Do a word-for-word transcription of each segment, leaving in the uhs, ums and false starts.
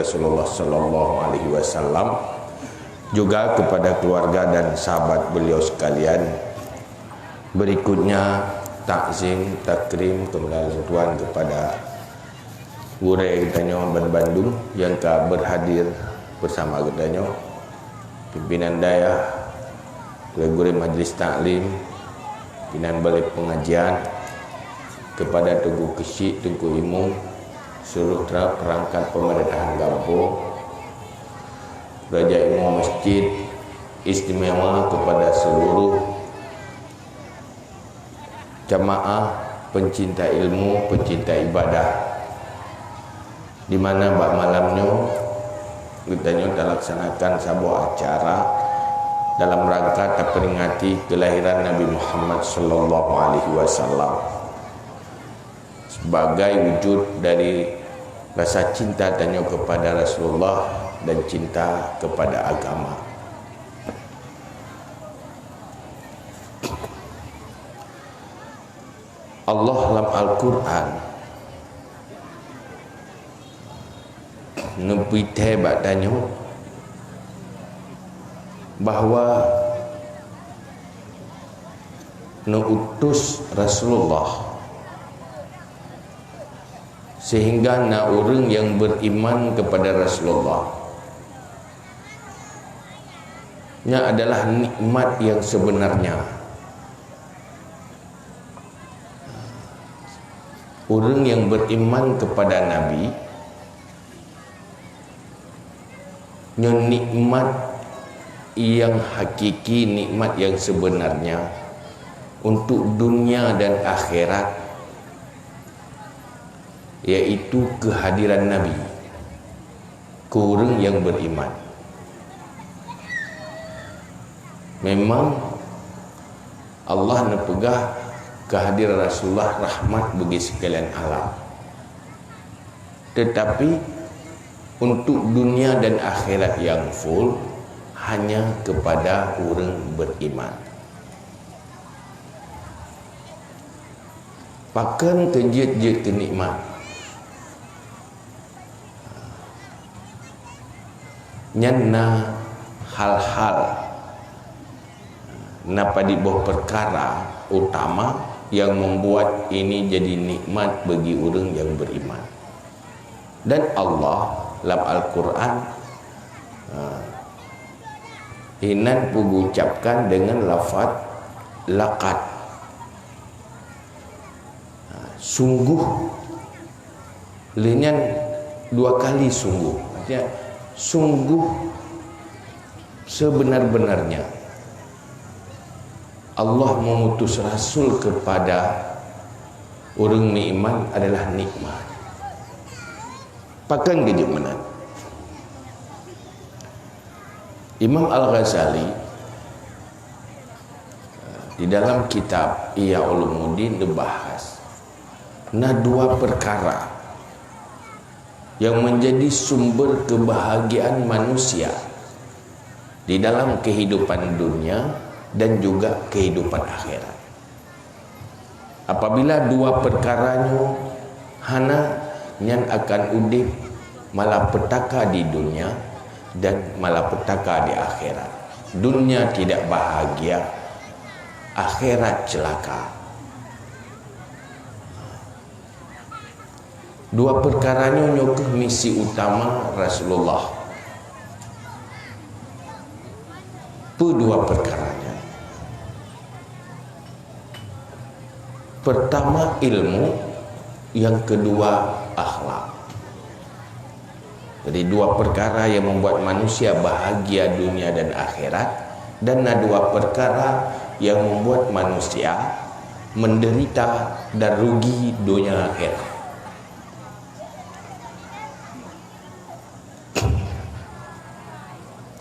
Rasulullah sallallahu alaihi wasallam, juga kepada keluarga dan sahabat beliau sekalian. Berikutnya, takzim, takrim, kemuliaan tuan kepada gurèe geutanyoe ban bandum nyang ka berhadir bersama geutanyoe, pimpinan dayah, gurèe-gurèe majlis taklim, pimpinan balai pengajian, kepada Teungku Keuchik, Teungku Imum, seluruh tra-, perangkat pemerintahan gampông, raja imum masjid, istimewa kepada seluruh jamaah pencinta ilmu, pencinta ibadah, di mana bak malam nyoe geutanyoe talaksanakan saboh acara dalam rangka taperingati kelahiran Nabi Muhammad sallallahu alaihi wasallam, sebagai wujud dari rasa cinta tanyoe kepada Rasulullah dan cinta kepada agama. Allah lam Al-Quran neupeuthèe bak tanyoe bahwa neuutus Rasulullah, sehingga na ureuëng nyang beriman kepada Rasulullah. Nya adalah nikmat yang sebenarnya. Ureuëng nyang beriman kepada Nabi, nyoe nikmat yang hakiki, nikmat yang sebenarnya untuk dunia dan akhirat, yaitu kehadiran Nabi keu ureuëng nyang beriman. Memang Allah neupeugah kehadiran Rasulullah rahmat bagi sekalian alam. Tetapi untuk dunia dan akhirat yang full hanya kepada ureuëng beriman. Pakon keu jeuet-jeuet keu nikmat? Nyan na hal-hal, na padub boh perkara utama yang membuat ini jadi nikmat bagi ureuëng yang beriman. Dan Allah lam Al-Quran, ha, inan peugucapkan dengan lafaz laqad. Ha, sungguh. Lheueh nyan dua kali sungguh. Artinya, sungguh sebenar-benarnya Allah mengutus Rasul kepada ureuëng meuiman adalah nikmat. Pakon keu jeuet meunan? Imam Al-Ghazali di dalam kitab Ihya Ulumuddin neubahas na dua perkara yang menjadi sumber kebahagiaan manusia di dalam kehidupan dunia dan juga kehidupan akhirat. Apabila dua perkara nyoe hana, nyan akan udeb malapetaka di dunia dan malapetaka di akhirat. Dunia tidak bahagia, akhirat celaka. Dua perkara nyoe, nyoe kheueh misi utama Rasulullah. Peue dua perkara nyan? Pertama ilmu, yang kedua akhlak. Jadi, dua perkara yang membuat manusia bahagia dunia dan akhirat, dan na dua perkara yang membuat manusia menderita dan rugi dunia akhirat.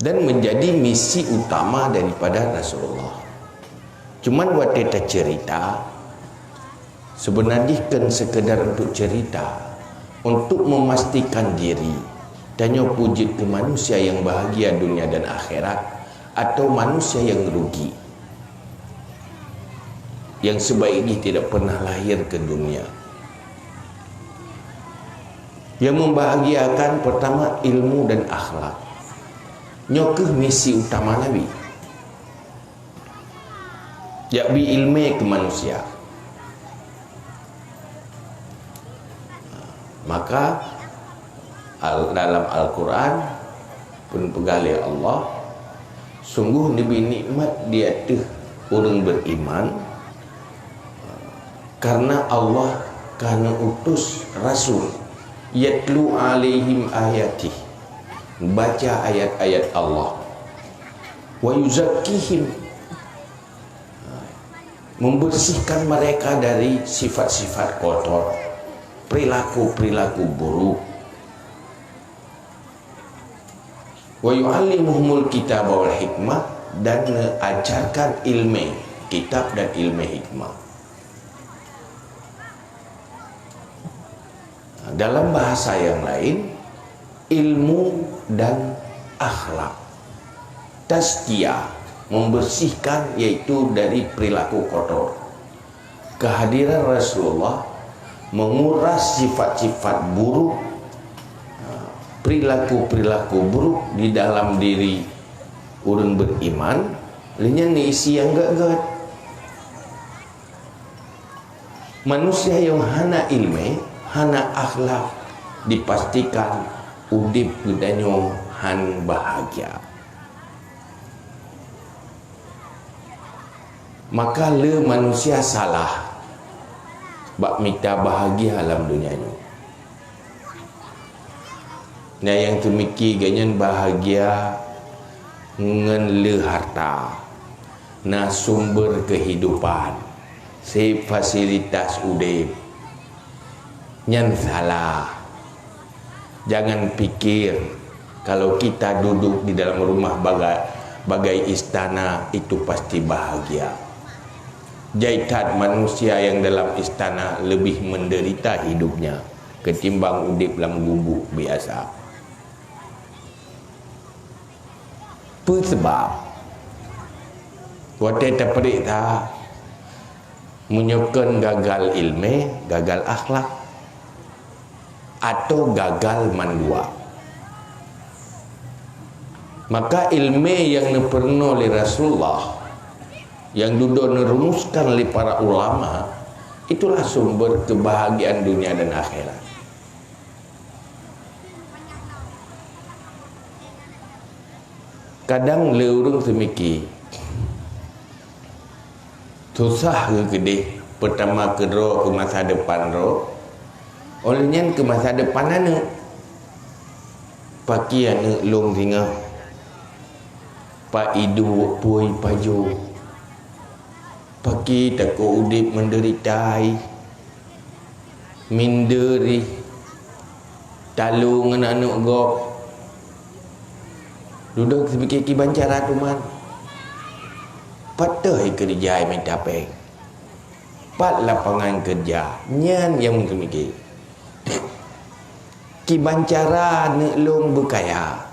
Dan menjadi misi utama daripada Rasulullah. Cuman watée tacerita, sebenarnya kon sekedar untuk cerita, untuk memastikan diri, tanyoe peue jeuet keu manusia yang bahagia dunia dan akhirat, atau manusia yang rugi, yang sebaik jih tidak pernah lahir ke dunia. Yang membahagiakan pertama ilmu dan akhlak. Nyoe kheueh misi utama Nabi. Jak bi ileumé keu manusia. Maka, al-, dalam Al-Quran pun peugah lé Allah, "Sungguh neubri nikmat di ateueh ureuëng beriman, karena Allah ka neuutus Rasul, yatlu alaihim ayatih, baca ayat-ayat Allah, wa yuzakkihim, membersihkan mereka dari sifat-sifat kotor, perilaku-perilaku buruk. Wa yu'allimuhumul kitaba wal hikmah, dan mengajarkan ilmu kitab dan ilmu hikmah." Dalam bahasa yang lain, ilmu dan akhlak. Tazkiyah, membersihkan, yaitu dari perilaku kotor. Kehadiran Rasulullah menguras sifat-sifat buruk, perilaku-perilaku buruk di dalam diri ureuëng beriman, lé nyan isi nyang gét-gét. Manusia nyang hana ileumé, hana akhlak, dipastikan udeb geutanyoe han bahagia. Maka le manusia salah bak mita bahagia lam donya nyoe. Nyang teumiki geuhnyan bahagia ngon le harta, na sumber kehidupan, si fasilitas udeb. Nyan salah. Jangan pikir kalau kita duduk di dalam rumah bagai, bagai istana, itu pasti bahagia. Jai that manusia yang dalam istana lebih menderita hidupnya ketimbang udeb lam gubuk biasa. Peue sabab? Watée tapeuriksa, meunyoe kon gagal ileumé, gagal akhlak, atau gagal mandua. Maka ileumé nyang neupeurunoe lé Rasulullah, nyang dudoe neurumuskan lé para ulama, itulah sumber kebahagiaan dunia dan akhirat. Kadang le ureuëng teumiki, susah geukeudeh, peutama keudroe keu masa depan droe, óh lheueh nyan keu masa depan aneuëk. Pakri aneuëk lôn singoh, pak iduek pui pajoh. Pakri takot udeb meudeurita, minder jih, talo ngon aneuëk gob. Dudoe teupike kiban cara tuman. Pat teuh keureuja mita péng? Pat lapangan keureuja? Nyan nyang teupike. Kiban cara aneuëk lôn beukaya?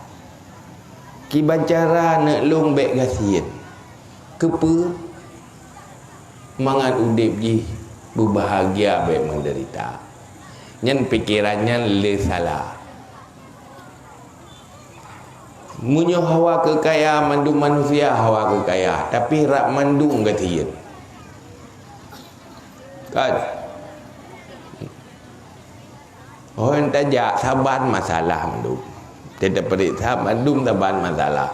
Kiban cara aneuëk lôn bék gasien? Keupeue? Mangat udeb jih beubahagia bék meudeurita. Nyan pikeran nyan le salah. Meunyoe hawa keukaya, mandum manusia hawa keukaya, tapi rab mandum gasien. Kan? Hon tajak saban masalah mandum. Teupeuriksa mandum saban masalah.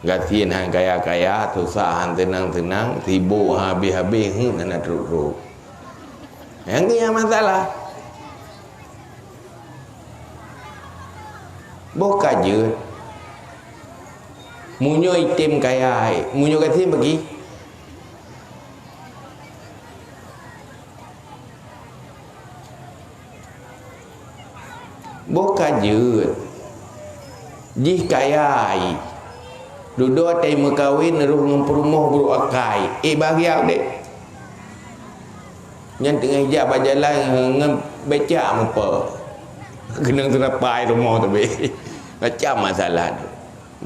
Gasien han kaya-kaya, susah han seunang-seunang, sibok han habéh-habéh, heuet hana trok-trok. Nyang keu nyan masalah. Boh ka jeuet. Meunyoe item kaya, meunyoe gasien bagi. Boh ka jeuet. Jih kaya, dudoe tai meukawen rôh ngon peurumoh brôk akai. Eh, bahagia udeb. Nyan teungoh ijak bak jalan ngon becak meupo. Keunong seurapa rumoh teubiet. Macam masalah tu.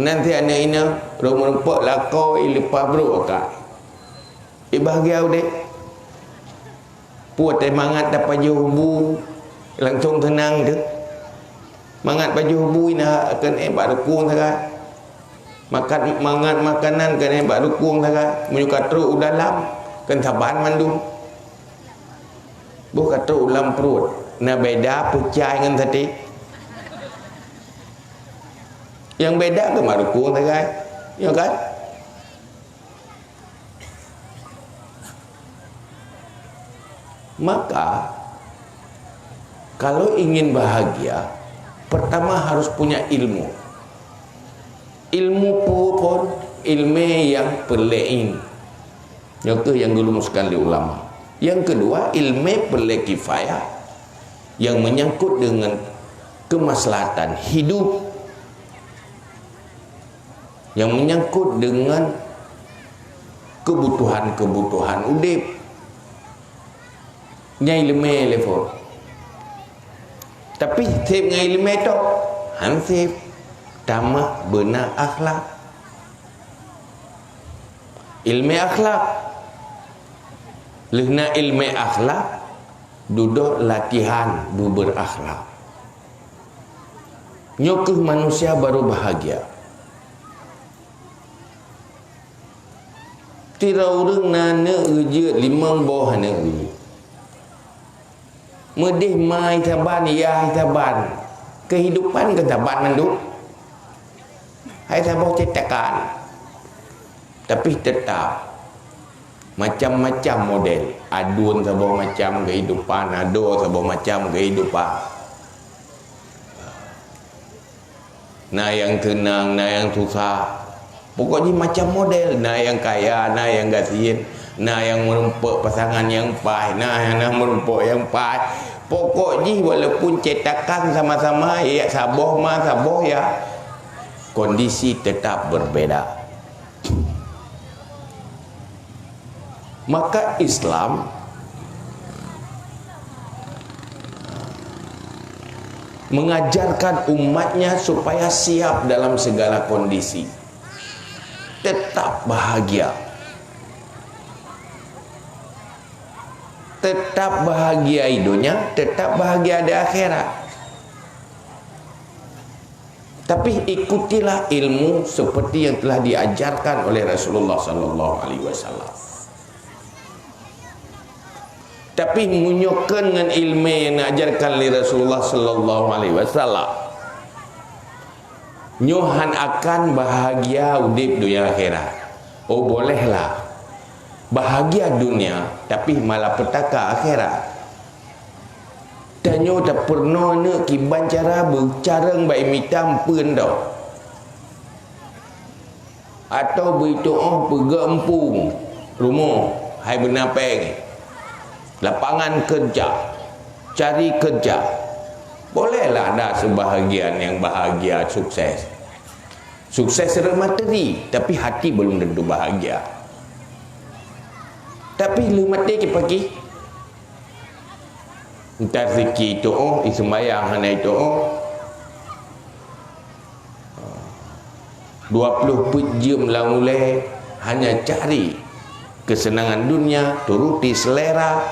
Nan si aneuëk inong rôh meurumpok lakoe leupah brôk akai. Eh, bahagia udeb. Peue teuh mangat tapajoh bu, langsong teunang teuh. Mangat pajoh bu na keuneuk bak rukong sagai. Makan, mangat makanan keuneuk bak rukong sagai. Meunyoe ka trok u dalam, kan saban mandum. Boh ka trok u lam pruet, na beda peucai ngon saté. Nyang beda keu bak rukong sagai. Ya kan? Maka, kalau ingin bahagia, pertama harus punya ilmu. Ilmu peue phon? Ilmu nyang peureulée. Nyoe keuh nyang geulumuskan lé ulama. Yang kedua, ilmu peureulée kifayah yang menyangkut dengan kemaslahatan hidup, yang menyangkut dengan kebutuhan-kebutuhan udeb. Nyan ileumé lé phon. Tapi seb ngon ileumé tok? Han seb. Tamah beuna akhlak. Ileumé akhlak. Lheueh na ileumé akhlak, dudoe latihan beuberakhlak. Nyoe keuh manusia baru bahagia. Sidroe ureuëng na aneuëk geujeuet limong boh aneuëk geujeuet. Meudeh ma hai saban, yah hai saban. Keuhidupan keu saban mandum. Hai saboh cetakan. Tapi tetap macam-macam model. Aduen saboh macam keuhidupan, adoe saboh macam keuhidupan. Na nyang seunang, na nyang susah. Pokok jih macam model, na nyang kaya, na nyang gasien, na nyang meurumpok pasangan nyang paih, na nyang na meurumpok nyang paih. Pokok jih walaupun cetakan sama-sama, ya saboh ma, saboh ya, kondisi tetap berbeda. Maka Islam mengajarkan umatnya supaya siap dalam segala kondisi. Tetap bahagia. Tetap bahagia di dunia, tetap bahagia di akhirat. Tapi ikutilah ilmu seperti yang telah diajarkan oleh Rasulullah sallallahu alaihi wasallam. Tapi meunyoe kon ngon ileumé nyang neuajarkan lé Rasulullah sallallahu alaihi wasallam, nyoe han akan bahagia udeb dunia akhirat. Oh, bolehlah bahagia dunia, tapi malapetaka akhirat. Tanyoe tapeurunoe aneuëk kiban cara beucarông bak mita peuen tau. Atawa beuitôh peugah empung rumoh hai beuna péng. Lapangan kerja, cari kerja. Bolehlah ada sebahagian yang bahagia sukses. Sukses secara materi, tapi hati belum tentu bahagia. Tapi leuh maté kipaki, Entah siki itu oh, iseumbayang hana itu oh. Dua puluh peuet jeuem lam ulée hanya cari kesenangan dunia, turuti selera,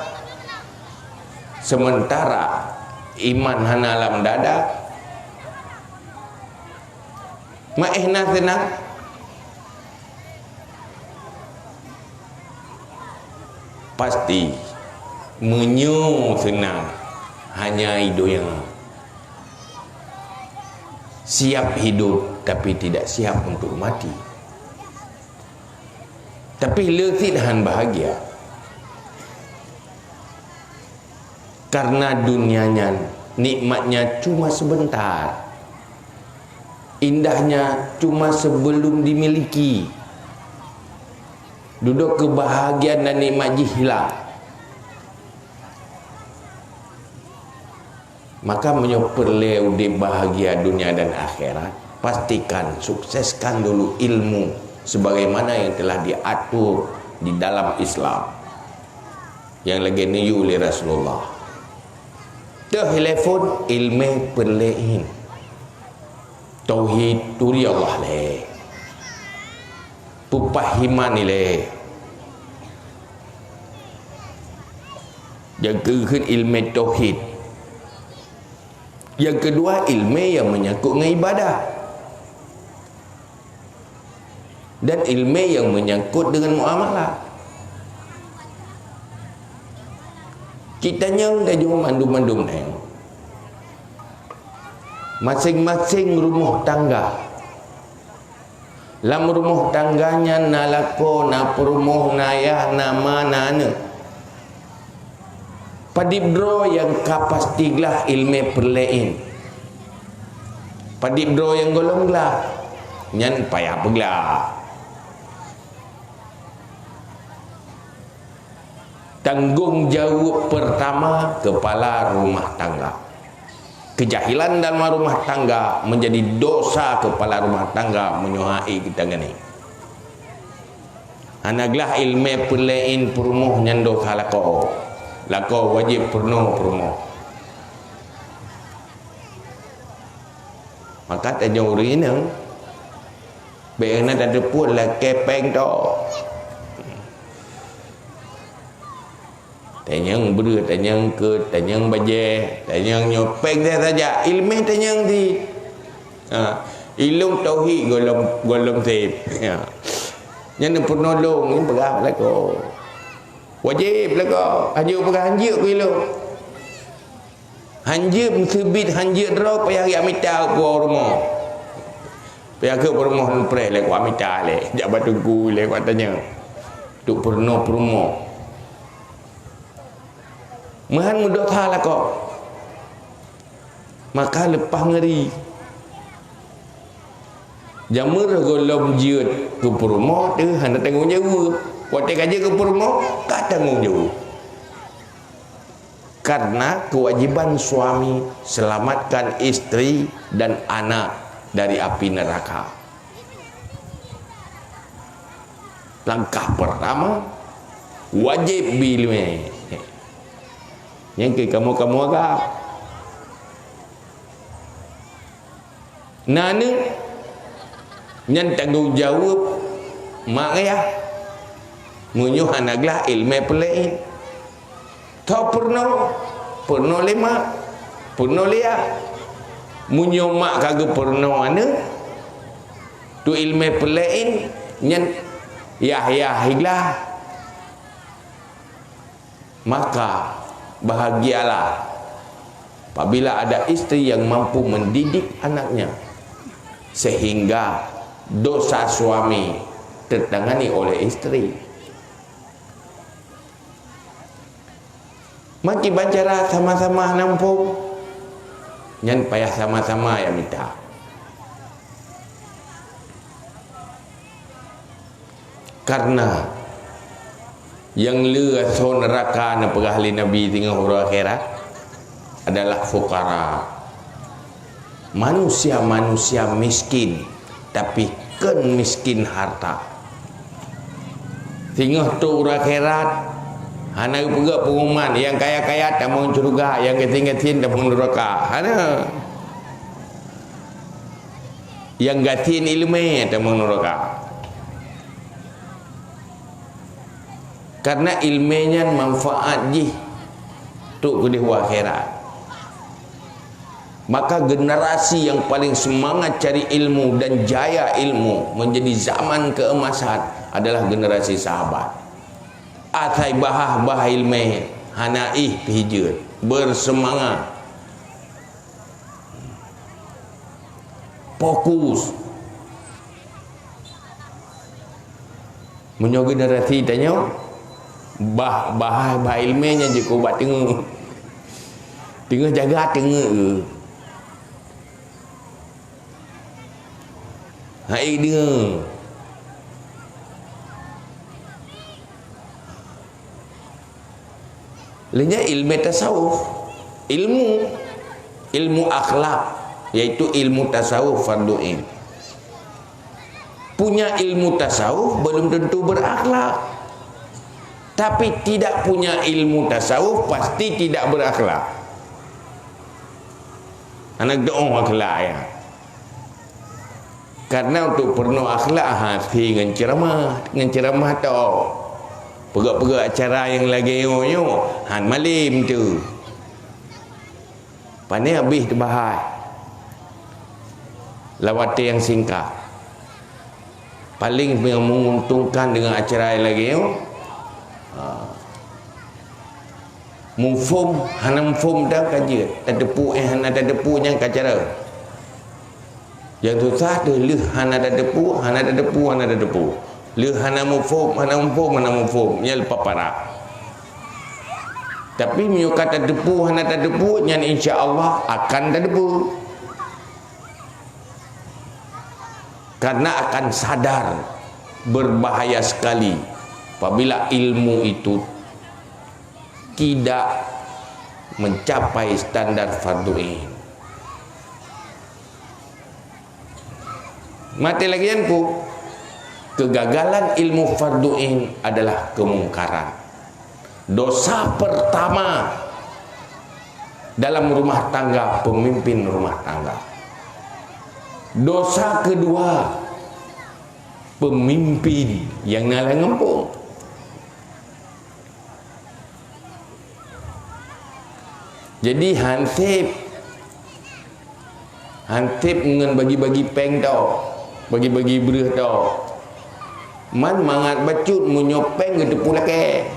sementara iman hana lam dada. Maéh na seunang? Pasti, meunyoe seunang hanya i donya. Siap hidup, tapi tidak siap untuk mati. Tapi le cit han bahagia. Karena dunia nyan nikmatnya cuma sebentar. Indahnya cuma sebelum dimiliki. Dudoe kebahagiaan dan nikmat jih hilang. Maka meunyoe peureulée udeb bahagia dunia dan akhirat, pastikan sukseskan dulu ilmu sebagaimana yang telah diatur di dalam Islam. Nyang lagée neuyue lé Rasulullah. Teuh telepon ilmu peureulée in. Tauhid turi Allah lé. Peupahiman ilée. Nyang keu kheun ilmé tauhid. Nyang keudua, ilmé nyang meunyangkot ngon ibadah. Dan ilmé nyang meunyangkot deungon muamalah. Geutanyoe laju mandum-mandum nyan, maséng-maséng rumoh tangga. Lam rumoh tangga nyan na lakoe, na peurumoh, na yah, na ma, na aneuëk. Padub droe nyang ka pasti glah ilmé peureulée in. Padub droe nyang gohlom glah, nyan payah peuglah. Tanggong jaweueb peurtama, keupala rumoh tangga. Keujahilan dalam rumoh tangga meunjadi dosa keupala rumoh tangga meunyoe hana geutanggani. Hana glah ilmé peureulée in peurumoh nyan dosa lakoe. Lakoe wajéb peurunoe peurumoh. Maka tanyoe ureuëng inong, bék na tateupeue lakée péng toh. Tanyong breueh, tanyong keut, tanyong bajée, tanyong nyoe, péng saja, ilmé tanyong di. Ha, ilong tauhid gohlom, gohlom sép. Ya. Nyan peurunoe lôn, nyan peugah lakoe. Wajéb lakoe, hanjeuet peugah hanjeuet keu ilong. Hanjeuet meuseubiet, hanjeuet droe payah geumita u po rumoh. Payah geupeurumoh neupreh lé, kuat mita lé. Jak bak teungku lé, kuat tanyong. Untuk peurunoe peurumoh. Meuhan meudosa lakoe. Maka leupah ngeuri. Jamur gohlom jeuet keu peurumoh teuh hana tanggong jaweueb. Watée ka jeuet keu peurumoh, ka tanggong jaweueb. Karena kewajiban suami selamatkan istri dan anak dari api neraka. Langkah pertama, wajéb bi ileumèe. Nyang keu kamoe-kamoe agam. Na aneuk, nyan tanggong jaweueb mak ayah. Meunyoe hana glah ileumèe peuleueh, tho peurunoe, peurunoe lé mak, peurunoe lé yah. Meunyoe mak ka geupeurunoe aneuk, tu ileumèe peuleueh nyan yah-yah glah. Maka, bahagialah apabila ada istri yang mampu mendidik anaknya, sehingga dosa suami tertangani oleh istri. Meukiban cara sama-sama hana muphom, nyan payah sama-sama nyang mita. Karena nyang le asoe neuraka neupeugah lé Nabi singoh uroe akhirat adalah fukara. Manusia-manusia miskin, tapi kon miskin harta. Singoh trok uroe akhirat, hana geupeugah pengumuman, nyang kaya-kaya tamong syeuruga, nyang gasien-gasien tamong neuraka. Hana. Nyang gasien ileumèe tamong neuraka. Karena ileumèe nyan manfaat jih trok keudeh u akhirat. Maka generasi yang paling semangat cari ilmu dan jaya ilmu menjadi zaman keemasan adalah generasi sahabat. Asai bahah-bahah ileumèe, hana éh pih jeuet, bersemangat. Fokus. Meunyoe generasi tanyoe, bah, bah, bah ileumèe nyan jeuet keu ubat teungeut. Teungeut jaga teungeut. Hai deungoe. Lheueh nyan ileumèe tasawuf, ilmu, ilmu akhlak, yaitu ilmu tasawuf fardu ain. Punya ilmu tasawuf belum tentu berakhlak. Tapi tidak punya ilmu tasawuf pasti tidak berakhlak. Aneuk doh akhlak ya. Karena untuk peurunoe akhlak hase ngon ceuramah, ngon ceuramah tho. Peugah-peugah acara nyang lagée nyoe, nyoe han malem tu. Pane habéh teubahai. Lam watée nyang singkat. Paléng nyang menguntungkan deungon acara nyang lagée nyoe, ha, muphom, hana muphom dan ka jeuet. Tateupeue, eh, hana tateupeue nyang ka cara. Nyang susah tu lheueh hana tateupeue, hana tateupeue, hana tateupeue. Lheueh hana muphom, hana muphom, hana muphom. Nyan leupah parah. Tapi meunyoe ka tateupeue, hana tateupeue, nyan insya Allah akan tateupeue. Karena akan sadar berbahaya sekali apabila ilmu itu tidak mencapai standar fardhu ain. Maté lagi nyan ku, kegagalan ilmu fardhu ain adalah kemungkaran. Dosa pertama dalam rumah tangga, pemimpin rumah tangga. Dosa kedua, pemimpin nyang na lam gampông. Jadi, han sép, han sép ngon bagi-bagi péng tau, bagi-bagi breueh tau. Man mangat bacut meunyoe péng geuteupeue lakée.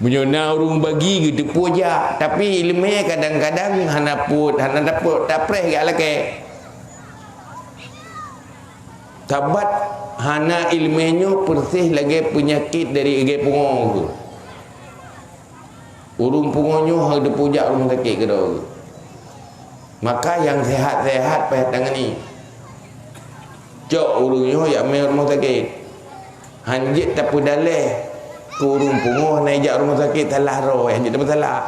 Meunyoe na ureuëng bagi geuteupeue jak, tapi iéleumé kadang-kadang hana peuet, hana dapeuet, tapreh jak lakée. Sabat hana iéleumé nyoe peureséh lagée peunyakét dari igée pungoe geuh. Ureuëng pungoe nyoe han geuteupeue jak rumoh sakét keudroe geuh. Maka nyang seuhat-seuhat payah tangani. Cok ureuëng nyoe jak mé rumoh sakét. Han jeuet tapeudaleh keu ureuëng pungoe hana jak rumoh sakét salah droe, han jeuet tapeusalah.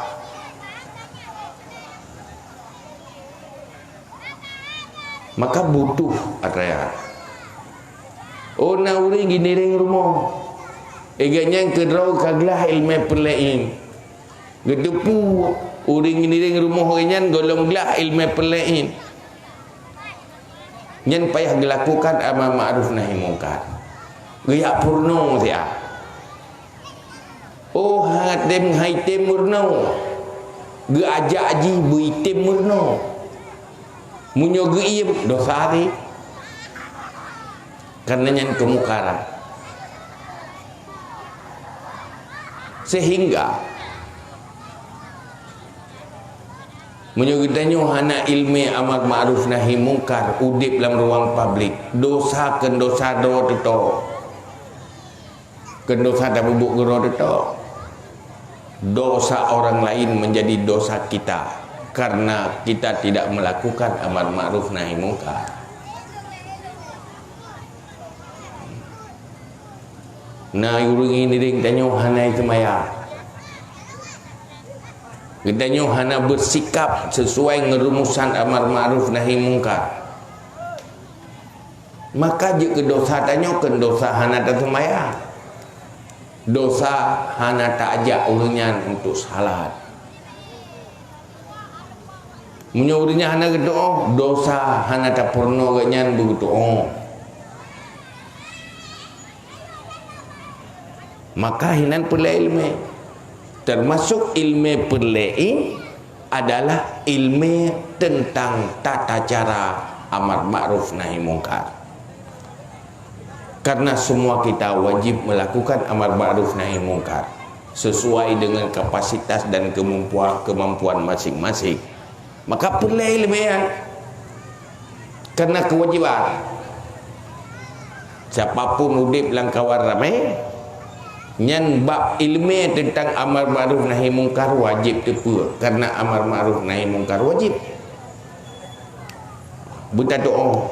Maka butuh atra. Oh, na ureuëng geuniréng rumoh. Igée nyan keudroe ka glah iéleumé peureulée ain. Geuteupeue ureuëng geuniréng rumoh geuh nyan gohlom glah iéleumé peureulée ain. Nyan payah geulakukan amar ma'ruf nahi mungkar. Geujak peurunoe siat. Oh, han tem, han item meurunoe. Geuajak jih beu item meurunoe. Meunyoe geuiem, dosa teuh. Karena nyan keumukaran. Sehingga meunyoe geutanyoe hana iéleumé amar ma'ruf nahi mungkar, udeb lam ruang publik, dosa keu dosa droe teutoe. Keu dosa tapeubuet keudroe teutoe. Dosa orang lain menjadi dosa kita karena kita tidak melakukan amar ma'ruf nahi mungkar. Na ureuëng ngieng tanyoe hana seumayang. Geutanyoe hana bersikap sesuai ngon rumusan amar ma'ruf nahi mungkar. Maka jeuet keu dosa tanyoe keu dosa hana taseumayang. Dosa hana taajak ureuëng nyan untuk salat. Meunyoe ureuëng nyan hana geutuoh, dosa hana tapeurunoe geuhnyan beugeutuoh. Maka hinan peureulée iéleumé. Teumasok iéleumé peureulée adalah iéleumé teuntang tata cara amar ma'ruf nahi mungkar. Karena semua kita wajib melakukan amar ma'ruf nahi mungkar sesuai dengan kapasitas dan kemampuan, kemampuan masing-masing. Maka peureulée iéleumé nyan. Karena kewajiban. Siapapun udeb lam kawan ramé, nyan bab iéleumé teuntang amar ma'ruf nahi mungkar wajéb teupeue, karena amar ma'ruf nahi mungkar wajéb. Beutatuoh,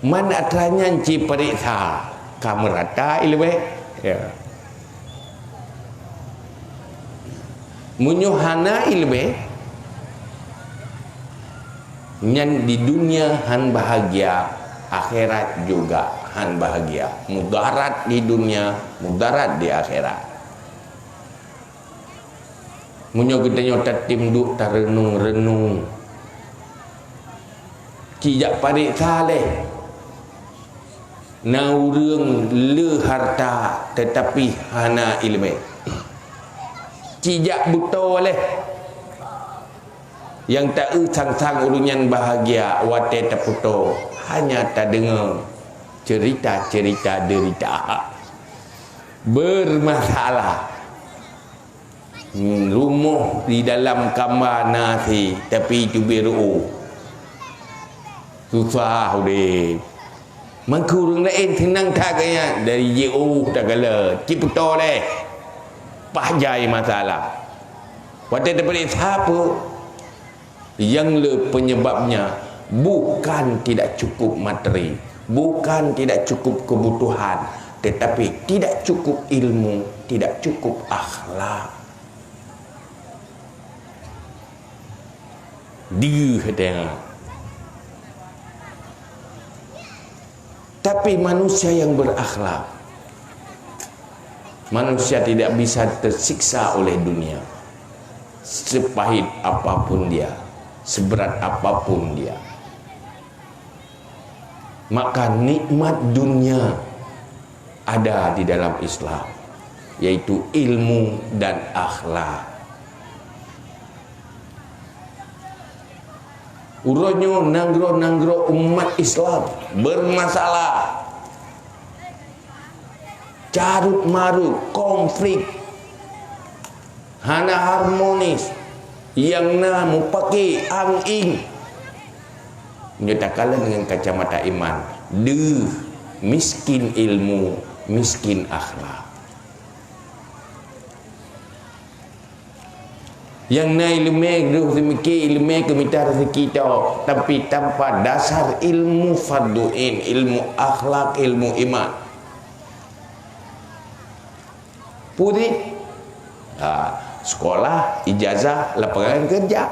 man atra nyan ci pareksa ka meurata iéleumé. Ya. Meunyoe hana iéleumé, nyan di dunia han bahagia, akhirat juga han bahagia. Mudarat di dunia, mudarat di akhirat. Meunyoe geutanyoe tatem duek tareunung-reunung, ci jak pareksa lé. Na ureuëng le harta teutapi hana iéleumé. Cit jak beutoe lé. Nyang taeu sang-sang ureuëng nyan bahagia watée tapeutoe hanya tadeungoe ceurita-ceurita deurita. Beurmasalah. Hmm, rumoh di dalam kamba na si, tapi teubiet reuôh. Susah udeb. Mangkeu ureuëng laén seunang that gaya dari jiôh tagala, cit peutoe lé. Paih jai masalah. Watée tapeuriksa peue? Yang le penyebabnya bukan tidak cukup materi, bukan tidak cukup kebutuhan, tetapi tidak cukup ilmu, tidak cukup akhlak. Deuh tengok. Tapi manusia yang berakhlak, manusia tidak bisa tersiksa oleh dunia. Sepahit apapun dia, seberat apapun dia. Maka nikmat dunia ada di dalam Islam, yaitu ilmu dan akhlak. Uroe nyoe nanggroe-nanggroe umat Islam beurmasalah, carut-marut, konflik, hana harmonis, nyang na mupake ang-ing. Nyoe takalon ngon kacamata iman, deuh, miskin ilmu, miskin akhlak. Nyang na iéleumé, deuh seumike iéleumé keu mita raseuki tok, tapi tanpa dasar ilmu fardu ain, ilmu akhlak, ilmu iman. Puri, ha, sekolah, ijazah, lapangan kerja.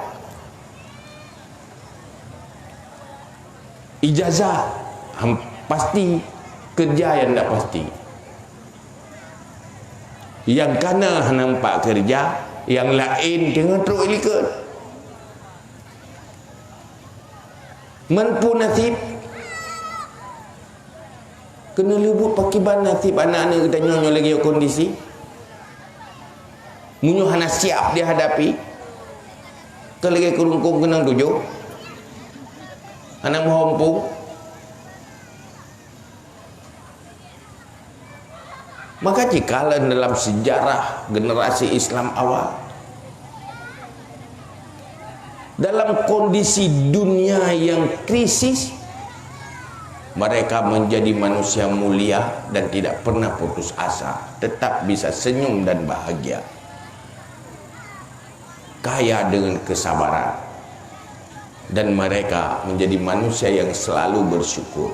Ijazah, ham, pasti, kerja nyang ndak pasti. Nyang kana hana nampak kerja, nyang laén teungoh trok ilikot. Meunpun nasib, keuneulheueh buet pakiban nasib aneuk-aneuk geutanyoe nyoe lagée kondisi. Meunyoe hana siap dihadapi, keu lagée keurungkong keunong tujoh, hana meuhompung. Maka jikalau dalam sejarah generasi Islam awal, dalam kondisi dunia yang krisis, mereka menjadi manusia mulia dan tidak pernah putus asa, tetap bisa senyum dan bahagia, kaya dengan kesabaran, dan mereka menjadi manusia yang selalu bersyukur.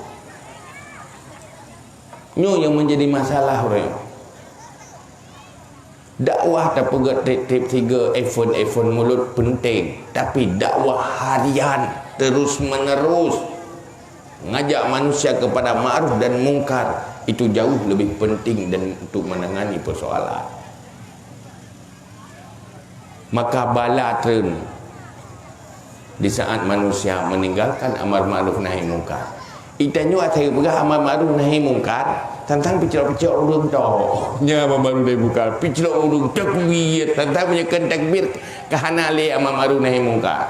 Nyoe nyang menjadi masalah uroe nyoe. Dakwah tapeugét tieb-tieb sigoe, event-event mulod penting, tapi dakwah harian terus-menerus ngajak manusia kepada ma'ruf dan mungkar itu jauh lebih penting dan untuk menangani persoalan. Maka bala treun di saat manusia meninggalkan amar ma'ruf nahi mungkar. Itanyoe asai peugah amar ma'ruf nahi mungkar, tantang piclok-piclok ureuëng tok. Nyan amar ma'ruf nahi mungkar, piclok ureuëng, takbir, tantang meunyoe kon takbir, ka hana lé amar ma'ruf nahi mungkar.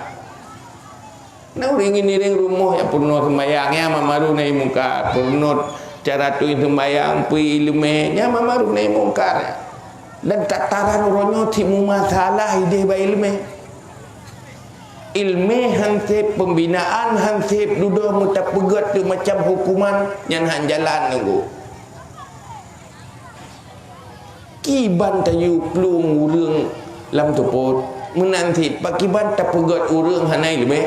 Na ureuëng ngiring rumoh nyang peurunoe seumbahyang, nyan amar ma'ruf nahi mungkar, peurunoe cara tueng seumbahyang, peue iéleumé, nyan amar ma'ruf nahi mungkar. Dan tataran uroe nyoe cit meumasalah ideh bak iéleumé. Iéleumé han sép, pembinaan han sép, dudoe meutapeugét teuk macam hukuman, nyan han jalan teungku. Kiban tayue plueng ureuëng lam seupôt, meunan cit pakiban tapeugét ureuëng hana iéleumé.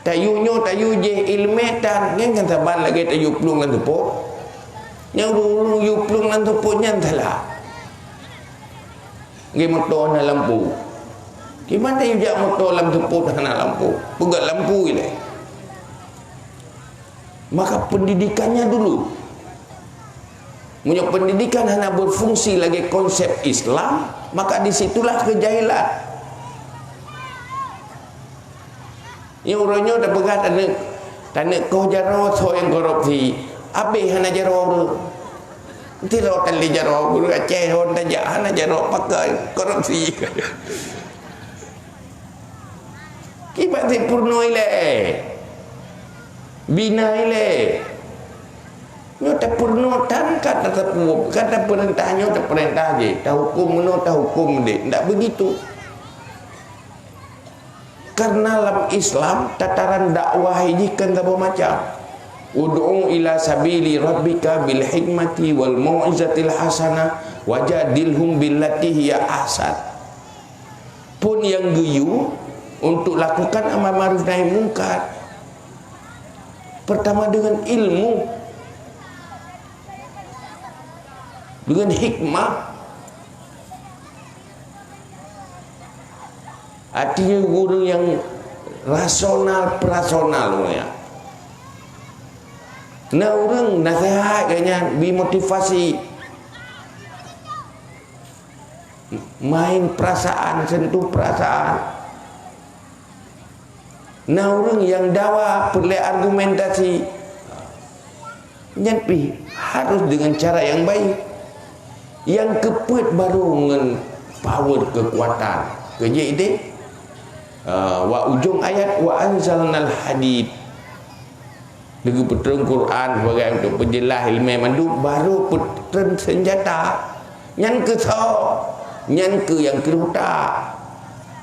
Tayue nyoe tayue jéh iéleumé tan, nyan kan saban lagée tayue plueng lam seupôt. Nyang ureuëng-ureuëng yue plueng lam seupôt nyan salah. Lagée moto hana lampu. Kiban tayue jak moto lam seupôt hana lampu, peugét lampu ilée. Maka pendidikannya dulu. Meunyoe pendidikan hana berfungsi lagée konsep Islam, maka di situlah kejahilan. Nyang uroe nyoe tapeugah taneuk, taneuk koh jaroe soe nyang korupsi. Abéh hana jaroe ureuëng. Sidroe tan lé jaroe, ureuëng Aceh hon tajak hana jaroe pakai korupsi. Kiban sempurna ilée. Bina ilée. Nyoe tapeurunoe tan ka tateupeue, ka tapeurintah nyoe tapeurintah jih, tahuköm meunoe tahuköm meudéh. Ndak begitu. Karena lam Islam tataran dakwah jih kan saboh macam. Ud'u ila sabili rabbika bil hikmati wal mau'izatil hasanah wajadilhum billati hiya ahsan. Phon nyang geuyue untuk lakukan amar ma'ruf nahi mungkar. Pertama dengan ilmu, dengan hikmah. Artinya ureuëng nyang rasional, perasional ureuëng nyan. Na ureuëng nasihat geuh nyan, bri motivasi. Main perasaan, sentuh perasaan. Na ureuëng nyang dawa peureulée argumentasi. Nyan pih harus dengan cara yang baik. Nyang keupeuet baru ngon power kekuatan. Keujeuet ideh. Ah, wa ujong ayat, "Wa anzalnal hadid." Leugeupeutrön Quran sebagai untuk peujeulaih ileumé mandum, baru peutrön seunjata. Nyan keuh soe? Nyan keuh nyang keurutak.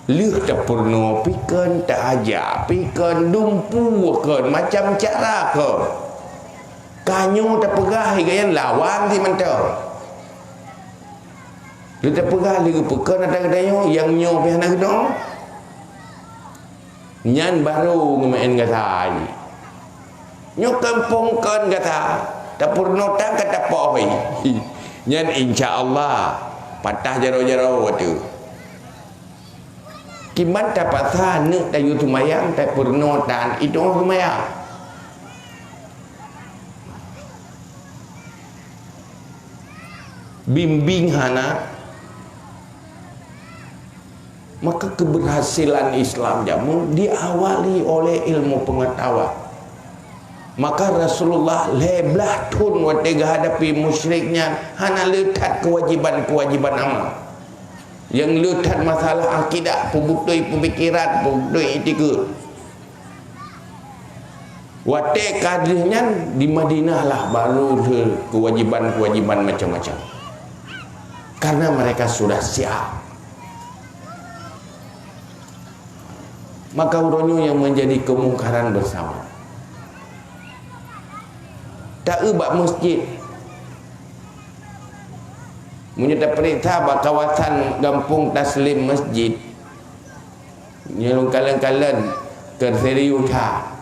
Lheueh tapeurunoe pikon, taajak pikon, dumpeue kon, macam cara kon. Ka nyoe tapeugah, iga nyan lawan simantong. Lheueh tapeugah, lheueh geupeukon ata geutanyoe, nyang nyoe pih hana geunoe. Nyan barô ngeumeu'en gata. Nyoe kampông kon gata, tapeurunoe tan ka tapoh. Nyan insya Allah patah jaroe-jaroe teuh. Kiban tapaksa aneuk tayue seumayang, tapeurunoe tan itong seumayang. Bimbing hana, maka keberhasilan Islam jameun diawali oleh ilmu pengetahuan. Maka Rasulullah lhèe blaih thon watèe geuhadapi musyrik nyan hana le that kewajiban-kewajiban amal. Nyang le that masalah akidah, peubeutôi peupikiran, peubeutôi itikeuet. Watèe ka lheueh nyan di Madinah lah baru lheueh kewajiban-kewajiban macam-macam. Karena mereka sudah siap. Maka uroe nyoe nyang menjadi kemungkaran bersama. Taeu bak masjid. Meunyoe tapeuriksa bak kawasan gampông Taslim masjid, nyoe lôn kalon-kalon keu serius that.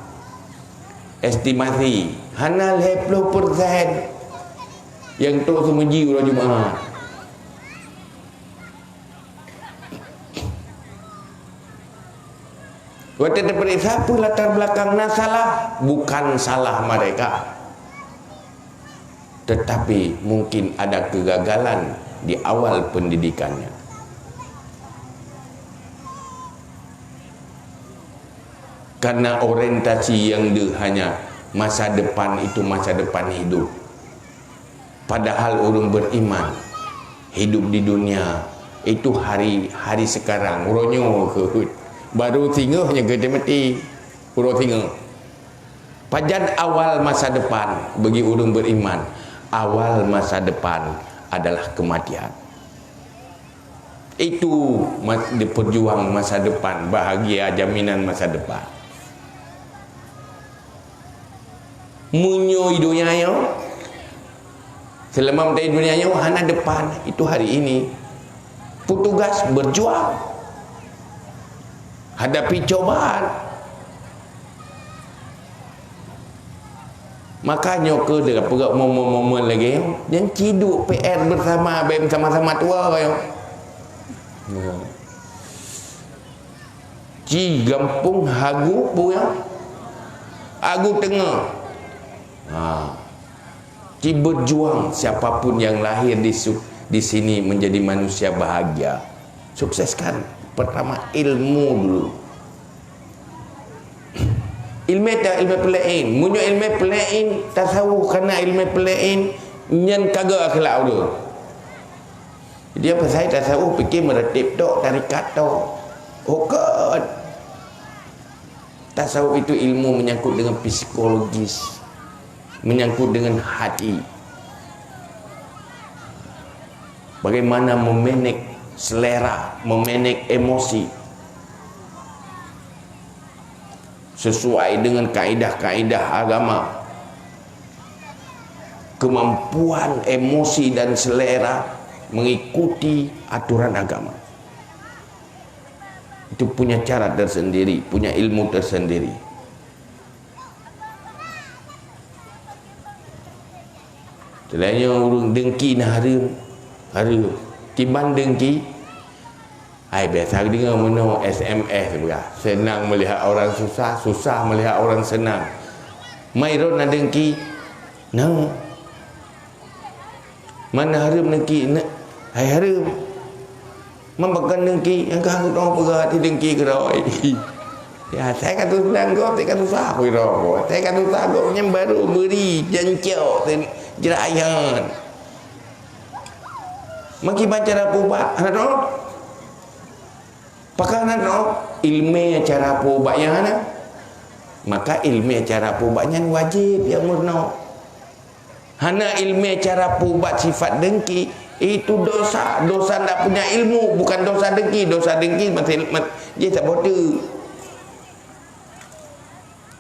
Estimasi, hana lhèe ploh persen nyang trok seumuji uroe Jumat. Watèe tapeuriksa peue latar belakang na salah, bukan salah mereka. Tetapi mungkin ada kegagalan di awal pendidikannya. Karena orientasi yang dia hanya masa depan itu masa depan hidup. Padahal ureuëng beriman hidup di dunia itu hari, hari sekarang, uroe nyoe keuh. Baru singoh nyang keuh maté, uroe singoh. Pajan awal masa depan bagi ureuëng beriman? Awal masa depan adalah kematian. Itu ma-, diperjuang masa depan, bahagia jaminan masa depan. Meunyoe di dunia nyoe, selama di dunia nyoe hana depan, itu hari ini. Petugas berjuang. Hadapi cobaan. Maka nyoe keuh dia peugah momen-momen lagèe nyoe. Nyan ci duek P R bersama, bèk sama-sama tuwoe nyoe. Ci gampông hagu puya, hagu teungoh. Ha. Ci berjuang, siapapun yang lahir di su-, di sini menjadi manusia bahagia. Sukseskan pertama ilmu dulu. Ilmè ta-, ilmè peuleueng. Meunyoe ilmè peuleueng, tasawuf kana ilmè peuleueng, nyan ka geu akhlak ureueng. Dia pasai tasawuf pike meuratéb tok, tarekat tok. Hukon. Tasawuf itu ilmu menyangkut dengan psikologis, menyangkut dengan hati. Bagaimana memanage selera, memanage emosi sesuai dengan kaedah-kaedah agama. Kemampuan emosi dan selera mengikuti aturan agama. Itu punya cara tersendiri, punya ilmu tersendiri. Selain nyan, ureueng dengki na hareuem, hareuem. Kiban dengki, ai biasa deungoe meunoe S M S peugah, "Senang melihat orang susah, susah melihat orang senang." Mai rot na dengki, na. Mana hareuem dengki, na, hai hareuem. Mambakon dengki, nyang ka hudong peugah di dengki keurôi. Ya, saya ka susah gob, saya ka susah keudroe. Saya ka susah gob, nyan baru beri jancok, jerayan. Maki baca cara peubat, hana dong. Pakon hana dong, ilmè cara peubat nyang hana. Maka ilmè cara peubat nyan wajéb nyang meurunoe. Hana ilmè cara peubat sifat dengki, itu dosa. Dosa ndak punya ilmu, bukan dosa dengki. Dosa dengki masih, ma-, jih saboh teuk.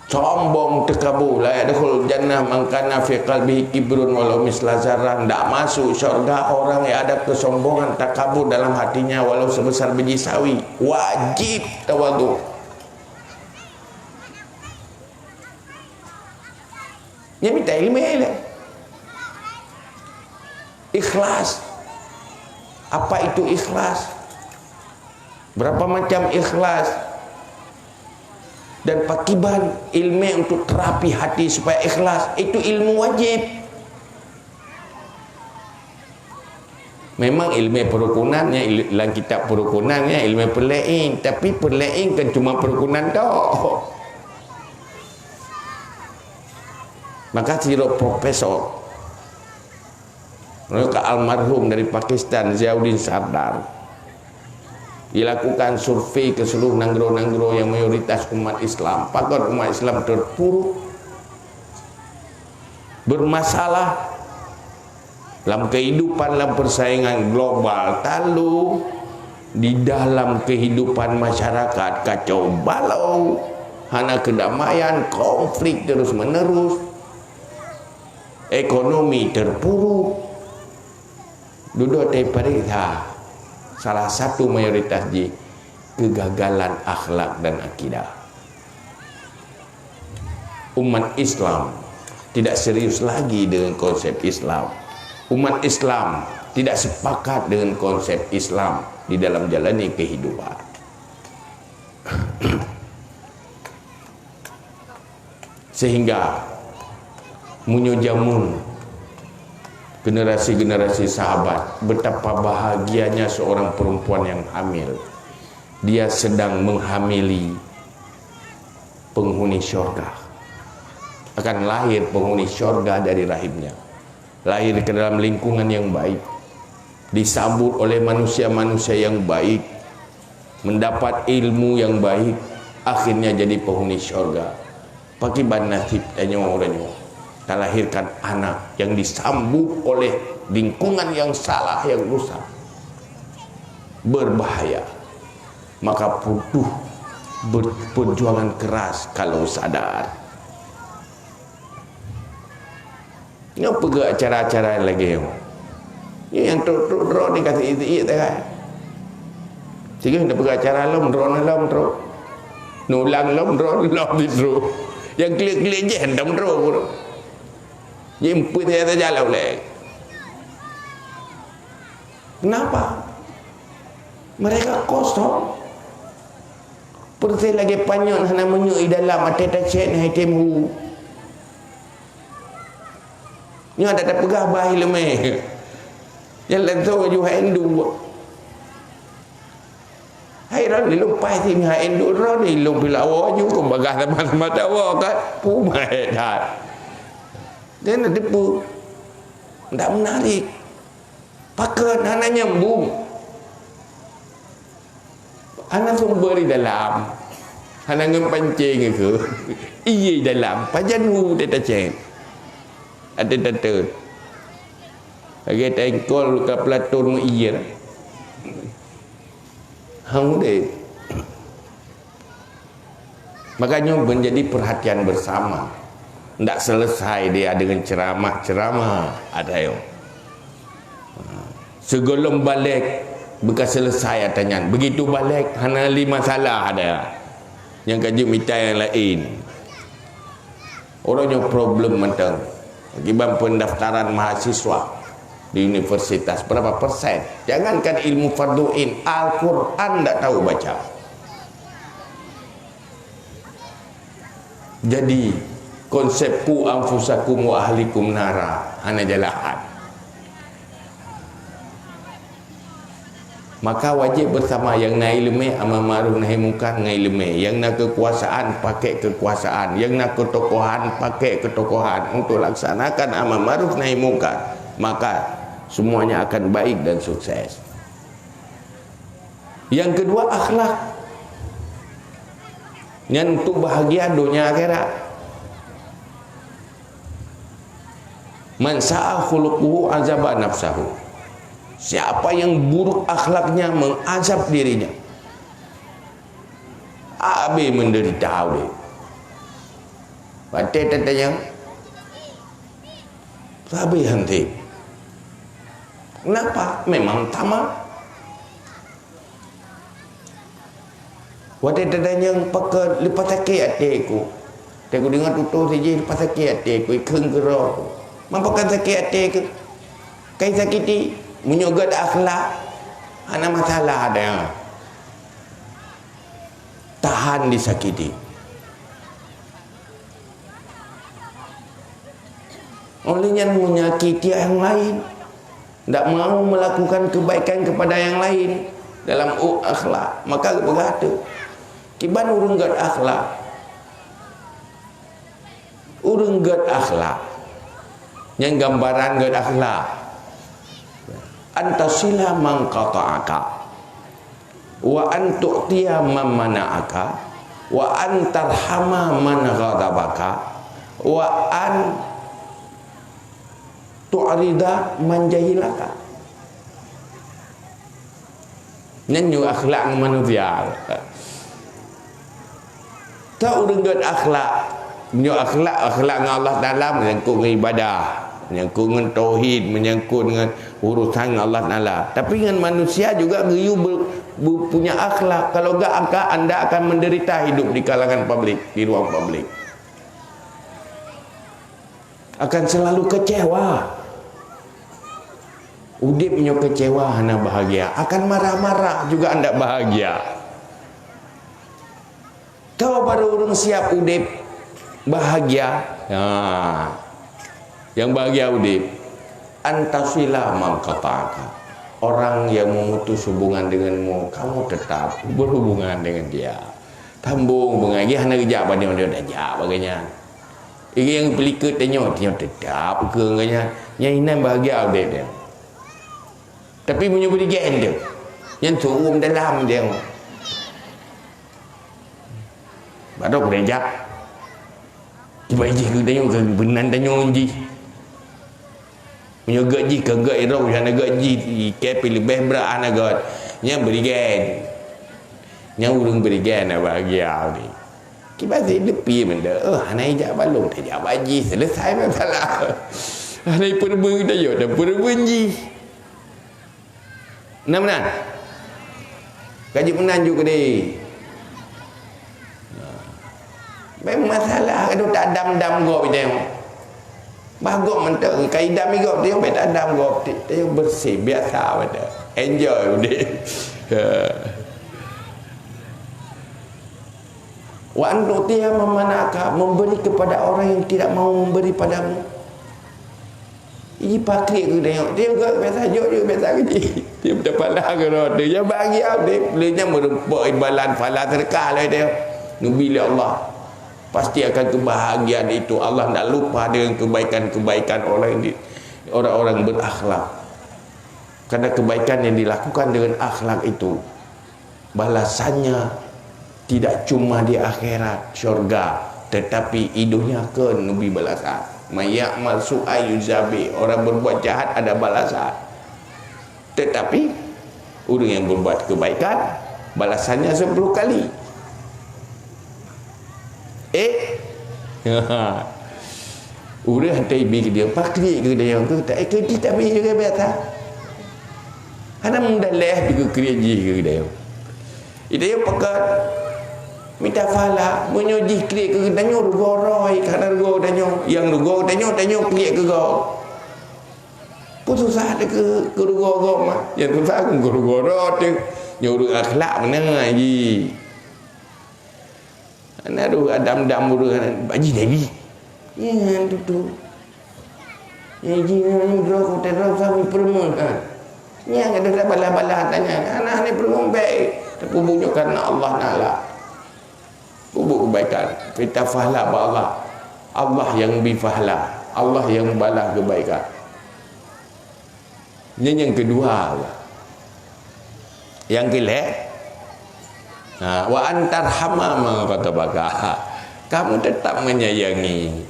Sombong, takabur, la yadkhulul jannah man kana fi qalbihi kibrun walau misla zarrah. Ndak masuk syurga orang yang ada kesombongan, takabur dalam hatinya walau sebesar biji sawi. Wajib tawadhu. Nyan mita ileumèe lé. Ikhlas. Apa itu ikhlas? Berapa macam ikhlas? Dan pakiban ileumèe untuk terapi hati supaya ikhlas? Itu ilmu wajib. Memang ileumèe peurukunan nyan, il-, lam kitab peurukunan nyan ileumèe peuleuen, tapi peuleuen kan cuma peurukunan tok. Maka sidroe profesor, mereka almarhum dari Pakistan, Ziauddin Sardar, dilakukan survei ke seluruh nanggroe-nanggroe yang mayoritas umat Islam. Pakon umat Islam terpuruk, bermasalah lam kehidupan, lam persaingan global, talu di dalam kehidupan masyarakat kacau balau, hana kedamaian, konflik terus menerus, ekonomi terpuruk. Dudoe tapareksa salah satu mayoritas jih, kegagalan akhlak dan akidah. Umat Islam tidak serius lagi dengan konsep Islam. Umat Islam tidak sepakat dengan konsep Islam di dalam jalani kehidupan. Sehingga meunyoe jameun generasi-generasi sahabat, betapa bahagianya seorang perempuan yang hamil. Dia sedang menghamili penghuni syurga. Akan lahir penghuni syurga dari rahimnya. Lahir ke dalam lingkungan yang baik, disambut oleh manusia-manusia yang baik, mendapat ilmu yang baik, akhirnya jadi penghuni syurga. Pakiban nasib tanyoe uroe nyoe, talahirkan anak yang disambut oleh lingkungan yang salah, yang rusak, berbahaya. Maka butuh ber-, perjuangan keras kalau sadar. Nyoe peugah acara-acara lagèe nyoe. Nyoe nyang trok-trok droe ni ka seuit-seuit sagai. Sigoe neupeugah acara lom, droe lom trok. Neulang lom, droe lom trok. Nyang klik-klik jih hantom trok. Jimpeuet saja-saja lom lé. Kenapa? Mereka kosong. Persis lagèe panyöt hana minyeuk di dalam, até tacet hai tem hu. Nyoe dak tapeugah bah ileumèe. Nyang langsông aju hai endu. Hai ron, ilong pai si mihai induk ron, ilong pilawa ju, keu bagah sama-sama tawa kan. Pumai dah. Dia nak depu. Tak menarik. Pakon hana nyambung. Hana sumber di dalam. Hana ngon pancing ke? Iya dalam. Pajan hu teuta cek. Ada tata. Lagi tengkol ke pelatur mu iya. Hang deh. Makanya menjadi perhatian bersama. Ndak selesai dia dengan ceramah-ceramah. Ada yo. Sigohlom balek, beuka selesai ata nyan. Begitu balek, hana lé masalah ada. Nyang ka jeuet mita nyang laén. Orang nyoe problem mantong. Akibat pendaftaran mahasiswa di universitas, berapa persen? Jangankan ilmu fardu ain, Al-Quran ndak tahu baca. Jadi, konsep "Qu anfusakum wa ahlikum nara" hana jalan. Maka wajib bersama, nyang na ileumé amar ma'ruf nahi mungkar ngon ileumé, nyang na keukuasaan pakai keukuasaan, nyang na keutokohan pakai keutokohan untuk laksanakan amar ma'ruf nahi mungkar. Maka semuanya akan baik dan sukses. Yang kedua, akhlak. Nyan untuk bahagia dunia akhirat. "Man sa'a khuluquhu azaba nafsahu." Siapa yang buruk akhlaknya, mengazab dirinya. Habis menderita uleh. Pakai teuntanyong, habis hanté. Kenapa? Memang tamak. Watée teuntanyong, "Pakon leupah sakét até ku?" Watée kudeungoe tutoe sijih, "Leupah sakét até ku, ikheun keudroe ku." Man pakon sakét até ku? Kai sakiti, meunyoe gét akhlak, hana masalah ada. Tahan disakiti. Oleh nyan menyakiti yang lain, tidak mau melakukan kebaikan kepada yang lain dalam u-, akhlak, maka geupeugah tu. Kiban ureuëng gét akhlak. Ureuëng gét akhlak. Nyang gambaran gét akhlak. Antasila man qata'aka. Wa an tu'tiya man mana'aka, wa an tarhama man ghadabaka, wa an tu'rida man jahilaka. Nyan nyoe akhlak ngon manusia. Teuh ureuëng gét akhlak. Meunyoe akhlak, akhlak ngon Allah Taala menyangkut ngon ibadah, menyangkut ngon tauhid, menyangkut ngon urusan ngon Allah Taala. Tapi ngon manusia juga geuyue be-, be-, punya akhlak. Kalau gak, maka anda akan menderita hidup di kalangan publik, di ruang publik. Akan selalu kecewa. Udeb nyoe kecewa hana bahagia, akan marah-marah juga anda bahagia. Teuh baru ureuëng siap udeb bahagia. Ha. Yang bahagia udeb. Antasila man qata'aka. Orang yang memutus hubungan denganmu, kamu tetap berhubungan dengan dia. Tambong hubungan, dia hana geujak bak nyoe, dia dah jak bak geuhnyan. Nyang peulikot tanyoe, tanyoe tetap keu geuhnyan. Nyang inan bahagia udeb dia. Tapi meunyoe beuligén tu, nyan suum dalam dia. Baru gereja. Tiba jih keu tanyoe, keu beunan tanyoe jih. Meunyoe gét jih, keu gét irong, hana gét jih, ikei pih leubeh brat hana gét. Nyan beuligén. Nyan ureuëng beuligén na bahagia ni. Kiban si leupie benda, oh, hana ijak balong, tajak bak jih, selesai masalah. Hana ipeureubeuen tanyoe, dan peureubeuen jih. Na meunan? Ka jeuet meunan ju keudeh. Memang masalah ka dam-dam gob itong. Bah gob mantong, ka idam gob teuh, bèk tadam gob teuh, bersih, biasa beda. Enjoy udeh. Wa an tu'tiya man mana'aka, memberi kepada orang yang tidak mau memberi padamu. Ih, pakri aku tengok. Dia juga biasa, jok juga biasa kerja. Dia minta pahala ke rot dia. Yang bahagia dia. Boleh nyang merumpok imbalan pahala sedekah lah dia. Nubi lé Allah. Pasti akan kebahagiaan itu. Allah tidak lupa dengan kebaikan-kebaikan orang yang di, orang-orang berakhlak. Karena kebaikan yang dilakukan dengan akhlak itu, balasannya tidak cuma di akhirat, syurga, tetapi di dunia keu nubi balasan. "Man ya'mal su'an yujza bih." Orang berbuat jahat ada balasan. Tetapi, orang yang berbuat kebaikan, balasannya sepuluh kali. Eh? Ureueng hantom bi keu dia, pakriet keu dia, keu tak, eh, keu dia tapi juga biasa. Hana mudaleh pi keu kriet jih keu dia. Ida yang pakat minta pahala, meunyoe jih kriet keu tanyoe rugoe roh, hana rugoe tanyoe. Yang rugoe tanyoe, tanyoe kriet keu gob. Pun susah ada keu, keu rugoe gob mah. Yang susah keu rugoe roh tu. Nyoe ureueng akhlak meunan jih. Hana dua dam-dam ureueng, bak jih Nabi. Nyan tutu. Nyan jih nyan droe kote droe sami peureumeun, ha. Nyan ada balah-balah tanya, hana, hana peureumeun baik. Tapi bunyok karena Allah Taala. Bubuet kebaikan. Kita pahala bak Allah. Allah yang beri pahala. Allah yang balas kebaikan. Nyan nyang keudua. Nyang keulhèe, ha, wa an tarhama man ghatabaka. Kamu tetap menyayangi.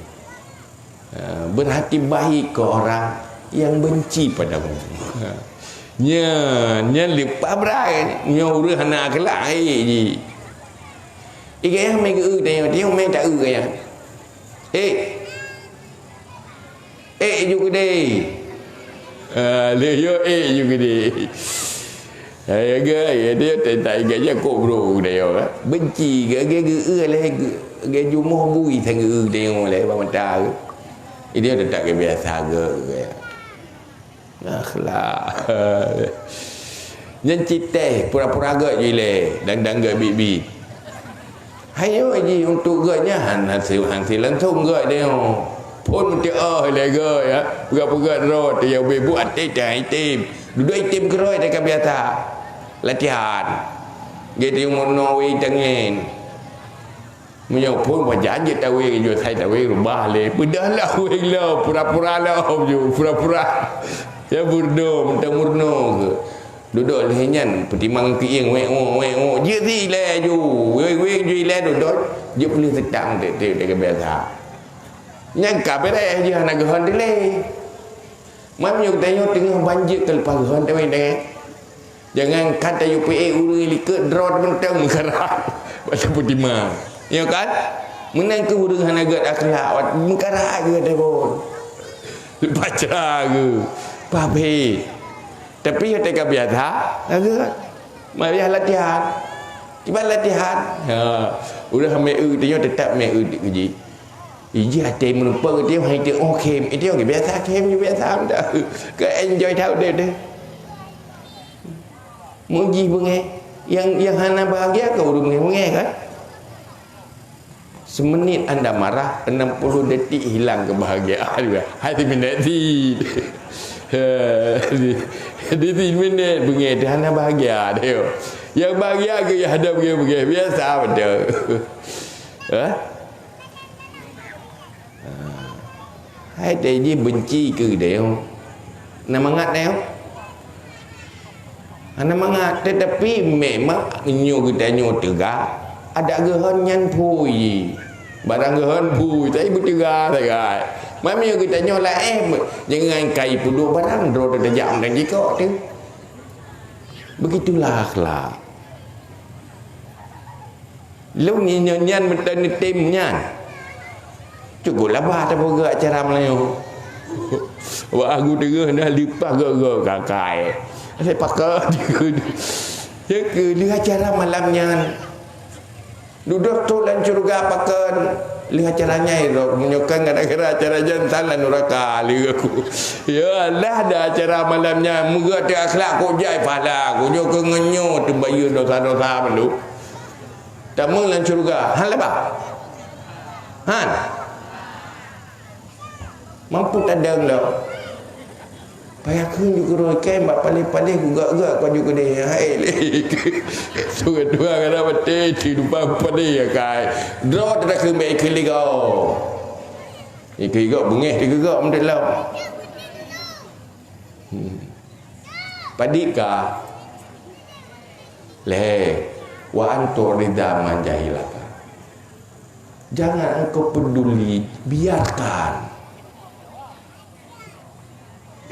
Ha, berhati baik ke orang yang benci padamu. Nyan, nyan leupah brat. Nyoe ureueng hana akhlak, hai ji. Ih, gaya mé geu, tengok, tengok mé tak eu gaya. Eh. Eh, ju keudeh. Ah, lé yo, eh, ju keudeh. Hai, gaya, dia tak ingat je kok bro, dia yo. Benci, gaya, gaya, gaya, gaya jumoh bui sang gaya, tengok lé bak mata. Dia tetap ke biasa ke, gaya. Akhlak. Nyan cit teh pura-pura gét ju ilée, dang-dang gét bit-bit. Hai nyoe jih untuk gét nyan han hase, han hase langsung gét nyoe. Phon meuti oh ilée gét ya. Peugah-peugah droe teuh ya ubé bu até teuh item. Dudoe item keurôi teuh ka biasa. Latihan. Gét teuh meunoe wé tangen. Meunyoe phon wajan jeuet tawé, jeuet hai tawé reubah lé. Peudah lah wéng lom, pura-pura lom ju, pura-pura. Ya murno, meuntang murno keu. Dudoe lheueh nyan peutimang keuieng wék wok, wék wok. Jeuet si ilée ju. Wék wék ju ilée dudoe. Jeuet peuleueh seutang tiep-tiep lagée biasa. Nyan ka beureh jih hana geuhon dilée. Meunyoe geutanyoe teungoh ban jeuet keu leupah geuhon tawé deh. Jangan kata U P A ureueng likot droe mantong meukarat. Baca peutimang. Ya kan? Meunan keu ureueng hana gét akhlak, meukarat geuh debon. Baca geuh. Pabé. Tapi ya teuka biasa, agak. Mariah latihan. Tiba latihan. Ha. Ureueng hamé eu, dia tetap mé eu di uji. Iji até meulumpah dia hai teu oh kem. Dia biasa kem, biasa dah. Ke enjoy tau deh deh. Muji beungéh. Yang, yang hana bahagia ke ureueng beungéh-beungéh kan? Semenit anda marah, enam puluh detik hilang kebahagiaan. Hai semenit si. Di, di semenit beungéh dah hana bahagia dia. Yang bahagia ke yang ada beungéh-beungéh biasa betul. Ha? Hai teuh jih benci keu dayong. Na mangat dayong? Hana mangat, tetapi memang nyoe geutanyoe teuga, adak geuhon nyan phui. Barang geuhon phui, tapi beuteuga sagai. Mami geutanyoe laén, jangan kai peuduek barang droe teuh tajak meunan jikok teuh. Begitulah akhlak. Lôn nyoe nyan meuteuneutem nyan. Cukup laba tapeugah acara Meulayu. Wah, aku deungoe dah leupah gok-gok kakai. Saya pakat. Ya ke, lheueh acara malam nyan. Dudoe trok lam syeuruga pakon. Lheueh acara nyan, rot meunyoe kan gara-gara acara nyan, tan lam nuraka lheueh aku. Ya Allah, dah acara malam nyan. Meugah teu akhlak kok jai pahala. Kok jok keu ngeunyoe teubayeue dosa-dosa malu. Tamong lam syeuruga. Han laba? Han? Mampu tadong lom. Payah kheun ju keudroe ikai bak paléh-paléh geuga-ga kaju keudeh. Hai lé. Tuha-tuha kada maté, di lupa paléh ya kai. Droe teutakheun bèk ikheun lé goe. Ikheun goe beungèh di geuga meuteulom. Hmm. Padit ka. Lé. Wa antu rida man jahilaka. Jangan engkau peduli, biarkan.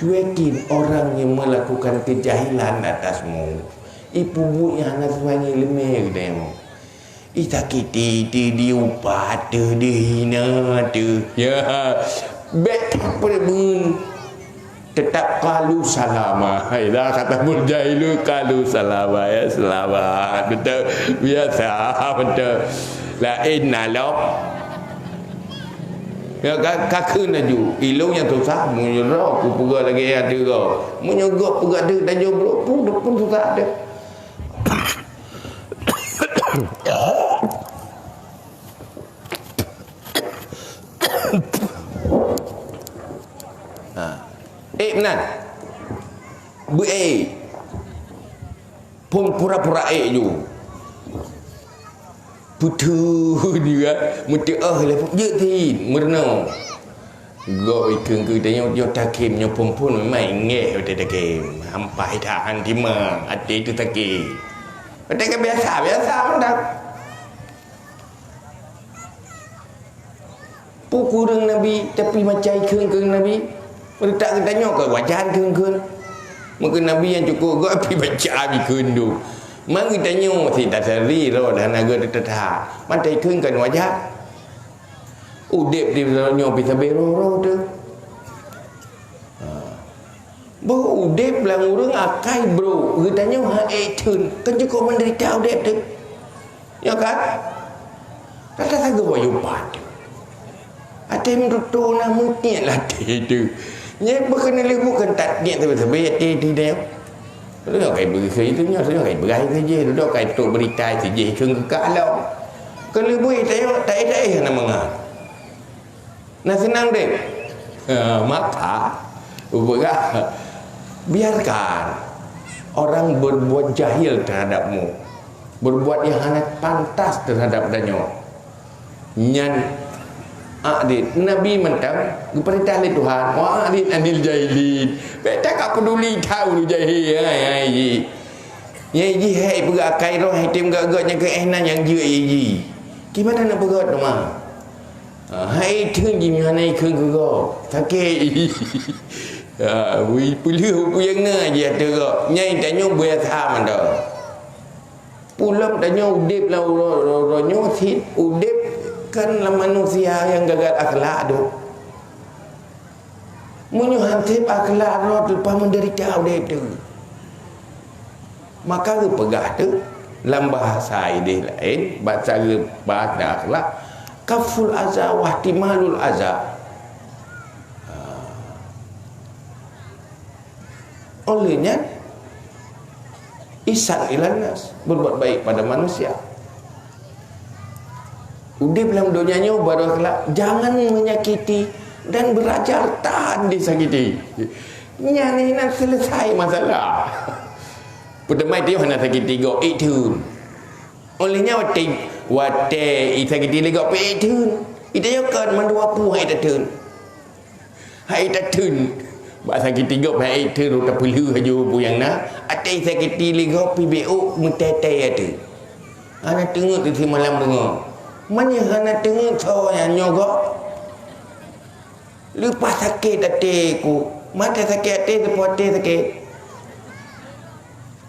Cuekin orang yang melakukan kejahilan atasmu. Ipubuet nyang hana sesuai ngon ileumèe geutanyoe. Isakiti, teu diupat, teu dihina, teu. Ya. Bèk tapeureubeuet. Tetap qalu salama. Idza khatabahumul jahilu qalu salama. Ya, selamat. Betul. Biasa. Betul. Laén na lom. Ya, ka, ka kheun laju. Ilôn nyang susah, meunyoe droe kupeugah lagèe nyan teuh goe. Meunyoe gob peugah deuh tanyoe brok, pun, pun susah deuh. Ha. Eh, meunan. Beu, eh. Phôn pura-pura ék ju. Putôh juga, meuteuôh lé, jeuet cit, meurunoe. Gob ikheun keu tanyoe, yoh takhém nyoe phôn-phôn memang ingéh watèe takhém. Ampai that han tima, até teuh sakét. Watèe ka biasa, biasa mantong. Peue kureueng Nabi, tapi macam ikheun-kheun Nabi. Meureutak geutanyoe ka wajar kheun-kheun. Meukeun Nabi nyang cukôp gét pi baca bikheun dum. Man geutanyoe sit tasari roh dan agak teutatha. Mantong ikheun kan wajar. Udép di nyoe pi sabe roh-roh teuh. Ha. Boh udép lam ureueng akai brok, geutanyoe han ék theun, kan cukôp meudeurita udép teuh. Ya kan? Rata sagoe yoh pat. Até meututoe na meutiek lam até teuh. Nyan bukon lé bukon that niet sabe-sabe até teuh nyoe. Dudoe kai beugeuseuh itu nyoe, dudoe kai beugai saja, dudoe kai trok beurita saja keu geukalon. Keu leubeh tayo, taéh-taéh na mangat. Na seunang deh. Ha, maka, upeugah, biarkan orang berbuat jahil terhadapmu, berbuat yang hana pantas terhadap tanyoe. Nyan, a'rid, Nabi mantong geupeurintah lé Tuhan, "Wa a'rid anil jahilin." Bèk that ka peuduli teuh ureueng jahil, hai, hai, ji. Nyang ji hai peugah akai roh, hai tem gak-gak nyang keu éh nan nyang jeuet ji. Kiban na peugah teuma. Ha, hai theun jih meuhana ikheun keu gob. Sakét. Ha, wui peuleueh peue nyang na jih ateueh gob. Nyan tanyoe biasa mantong. Peulom tanyoe udép lam uroe-uroe nyoe cit, udép kan lam manusia nyang gagal akhlak tu. Meunyoe han sép akhlak droe teupah meudeurita udép teuh. Maka geupeugah teuh lam bahasa idéh laén, bahasa geu-, bahasa akhlak, kaful aza wa ihtimalul aza. Ha. Oleh nyan, ihsan ilan nas, berbuat baik pada manusia. Udép lam donya nyoe baroe akhlak, jangan menyakiti dan belajar tahan disakiti. Nyan inan selesai masalah. Peuteumai tiyoh hana sakiti gob, ék theun. Oleh nyan watèe, watèe isakiti lé gob, ék theun. Ita yo kon mandua pu hai tatheun. Hai tatheun. Bak sakét gob hai theun rot tapeulheueh aju peue nyang na. Até sakét lé gob pih beuôk meutèe-tèe ateueh. Hana teungeut di simalam beungoh. Meunyoe hana teungeut soe nyang nyoe gob. Leupah sakét até ku. Mata sakét até, teupeu até sakét.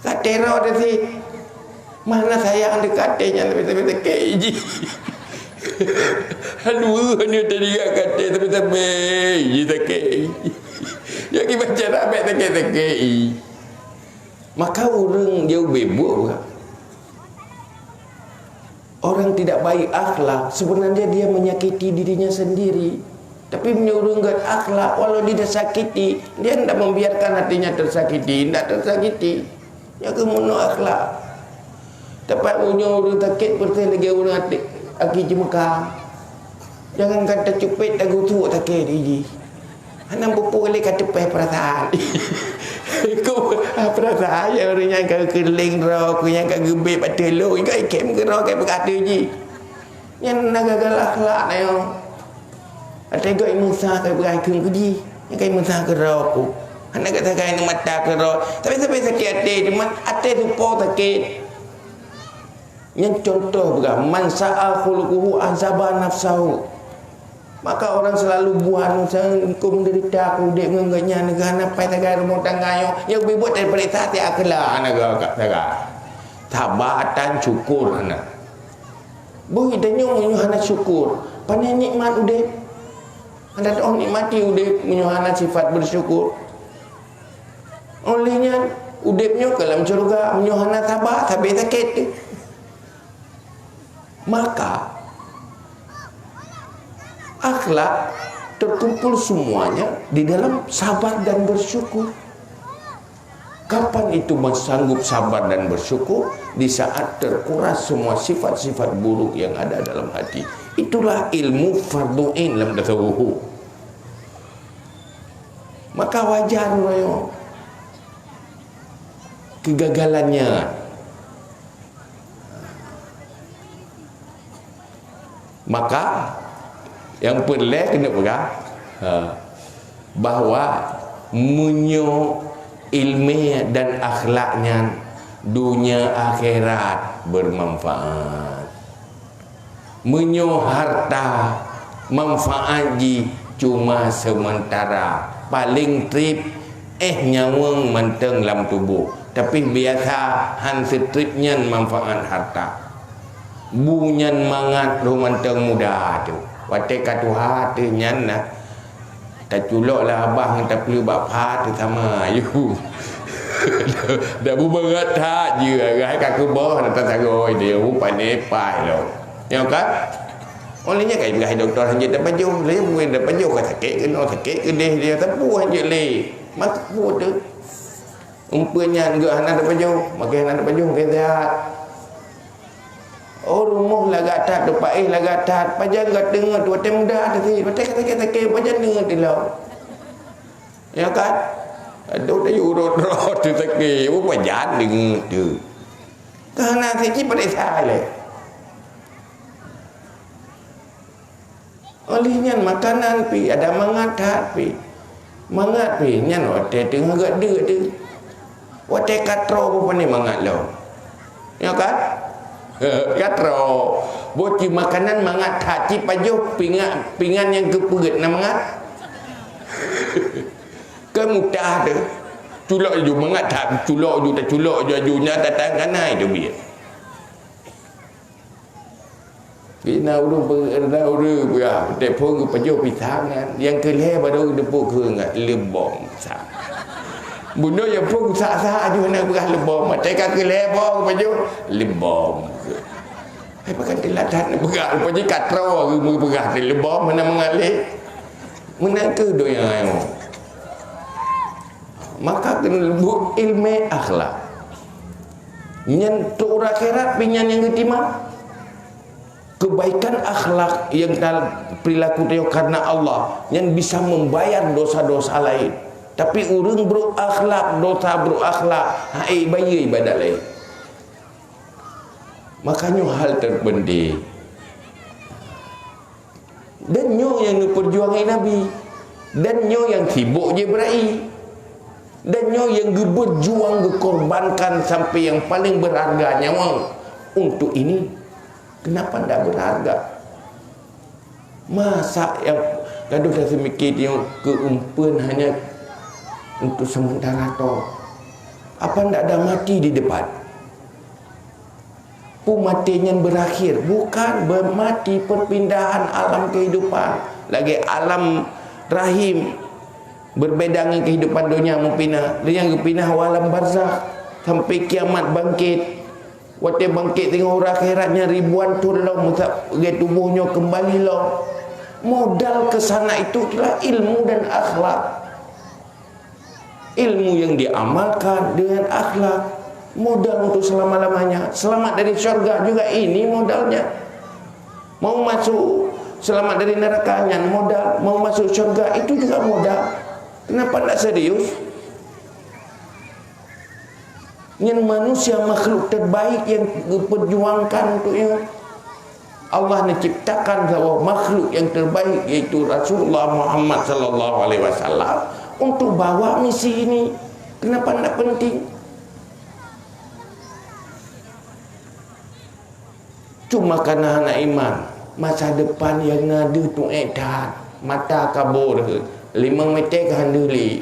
Ka teuroe teuh sit. Mana sayang dekat nyan tapi-tapi sakét ji. Aduh, ni tadi kat katé tapi-tapi ji sakét. Ya kiban cara bèk sakét-sakét. Maka ureueng jauh bebok. Orang tidak baik akhlak, sebenarnya dia menyakiti dirinya sendiri. Tapi meunyoe ureueng gét akhlak, walau dia tersakiti, dia tidak membiarkan hatinya tersakiti, tidak tersakiti. Jaga meunoe akhlak. Tepat meunyoe ureueng sakét, peureulèe lagèe ureueng até, aki ceumeuka. Jangankan tacupet, tagusok sakét jih. Hana peupuih lé ka teupeh peurasaan. Keu peurasaan nyang ureuëng nyan ka keuling droe, keu nyang ka geubek bak teulok, ka ikem keu droe ka peugah ateueh jih. Nyan na gagal akhlak na nyoe. Até gok imeusa ka peugah keu jih, nyang ka imeusa keu droe ku. Hana gata kai neumata keu droe. Tapi sabe sakét até, cuma até tupo sakét. Nyan contoh peugah, "Man sa'a khuluquhu azaba nafsahu." Maka orang selalu buan, misalnya, engkau menderita, aku udép ngon geuh nyan, nyan hana pai sagai rumoh tangga nyoe, nyang beubuet daripada sa ti akhlak hana geuh kat sagai. Sabar dan syukur hana. Beuh, tanyoe meunyoe hana syukur, pane nikmat udép? Hana teuoh nikmati udép meunyoe hana sifat bersyukur. Oleh nyan, udép nyoe ka lam syurga, meunyoe hana sabar, sabe sakét teuh. Maka, akhlak terkumpul semuanya di dalam sabar dan bersyukur. Kapan itu sanggup sabar dan bersyukur? Di saat terkuras semua sifat-sifat buruk yang ada dalam hati. Itulah ilmu fardu ain lam tasawuf. Maka wajar uroe nyoe kegagalannya. Maka, nyang peureulée keuneuk peugah, ha, bahwa meunyoe iéleumé dan akhlak nyan, donya akhirat beumanfaat. Meunyoe harta manfaat jih cuma seumeuntara, paleng treb éh nyawöng mantong lam tuboh, tapi biasa han seutreb nyan manfaat harta. Bu nyan mangat lheueh mantong muda teuh. Watée ka tuha teuh nyan na, taculok lah abah ngon tapeuleueh bak pha teuh sama ayue. Dak bu mangat that jih, agak ka keuboh na tasagoe dia, bu pané paih lom. Nyoe kan? Oh, lé nyan ka jipeugah dokto hanjeuet tapajoh, lé bukan tapajoh ka sakét keunoe, sakét keudeh dia, tapi hanjeuet lé. Mak bu teuh. Umpun nyan geuh hana tapajoh, makai hana tapajoh, makai sihat. Oh, rumoh lagak that, teupaéh lagak that, pajan gata teungeut watée muda teuh, watée ka sakét-sakét, pajan teungeut ilong. Ya kan? Aduh, dah urot-urot teuh sakét, oh, pajan teungeut teuh. Keuhana siji peuriksa lé. Oleh nyan makanan pi, ada mangat that pi. Mangat pi, nyan watée teungoh geudeuk teuh. Watée ka troe beu pané mangat lom. Ya kan? Ka troe. Boh ci makanan mangat that, ci pajoh pingan, pingan nyang keupeuet na mangat. Kan mutah teuh. Culok ju mangat that, culok ju, taculok ju aju, nyan datang kanai teuh biet. Di na ureuëng pe-, na ureuëng peugah, teupeu geupajoh pisang nyan, nyang keu lhée barô geuteupeue keu ngat leubom pisang. Bunoe nyang phon sa-sa aju na peugah leubom, watée ka keu lhée boh geupajoh leubom. Hai pakan teulat that na peugah, rupa jih ka troe geupeugah teuh leubom, hana mangat lé. Meunan kheueh donya nyoe. Maka keuneuk leumbut iéleumé akhlak. Nyan untuk uroe akhirat pih nyan nyang geutimang. Kebaikan akhlak nyang ka perilaku tanyoe karena Allah, nyan bisa membayar dosa-dosa laén. Tapi ureuëng brok akhlak, dosa brok akhlak, hana bayeue ibadat laén. Maka nyoe hal terpenting. Dan nyoe nyang neupeurjuangi Nabi. Dan nyoe nyang sibok Jibril. Dan nyoe nyang geubeujuang, geukorbankan sampai nyang paling berharga nyawa untuk ini. Kenapa ndak berharga? Masa nyang gadoh daseumiké nyoe keueumpeuen hanya untuk sementara tok? Apa ndak ada mati di depan? Peue maté nyan beurakhir, bukan, beumati, perpindahan alam kehidupan. Lagée alam rahim, berbeda ngon kehidupan donya meupinah. Lé nyang geupinah u alam barzakh sampai kiamat bangkit. Watée bangkit teungoh uroe akhirat nyan ribuan thon lom meusa-, lagée tuboh nyoe keumbali lom. Modal ke sana itu adalah ilmu dan akhlak. Ilmu yang diamalkan dengan akhlak, modal untuk selama-lamanya. Selamat dari syurga juga ini modalnya. Mau masuk Selamat dari neraka nyan modal, mau masuk syurga itu juga modal. Kenapa ndak serius? Nyan manusia makhluk terbaik yang diperjuangkan untuk nyoe. Allah menciptakan saboh makhluk yang terbaik, yaitu Rasulullah Muhammad sallallahu alaihi wasallam, untuk bawa misi ini. Kenapa ndak penting? Cuma karena hana iman, masa depan nyang na deuh tuék that, mata kabur, limong meter ka han deuh lé.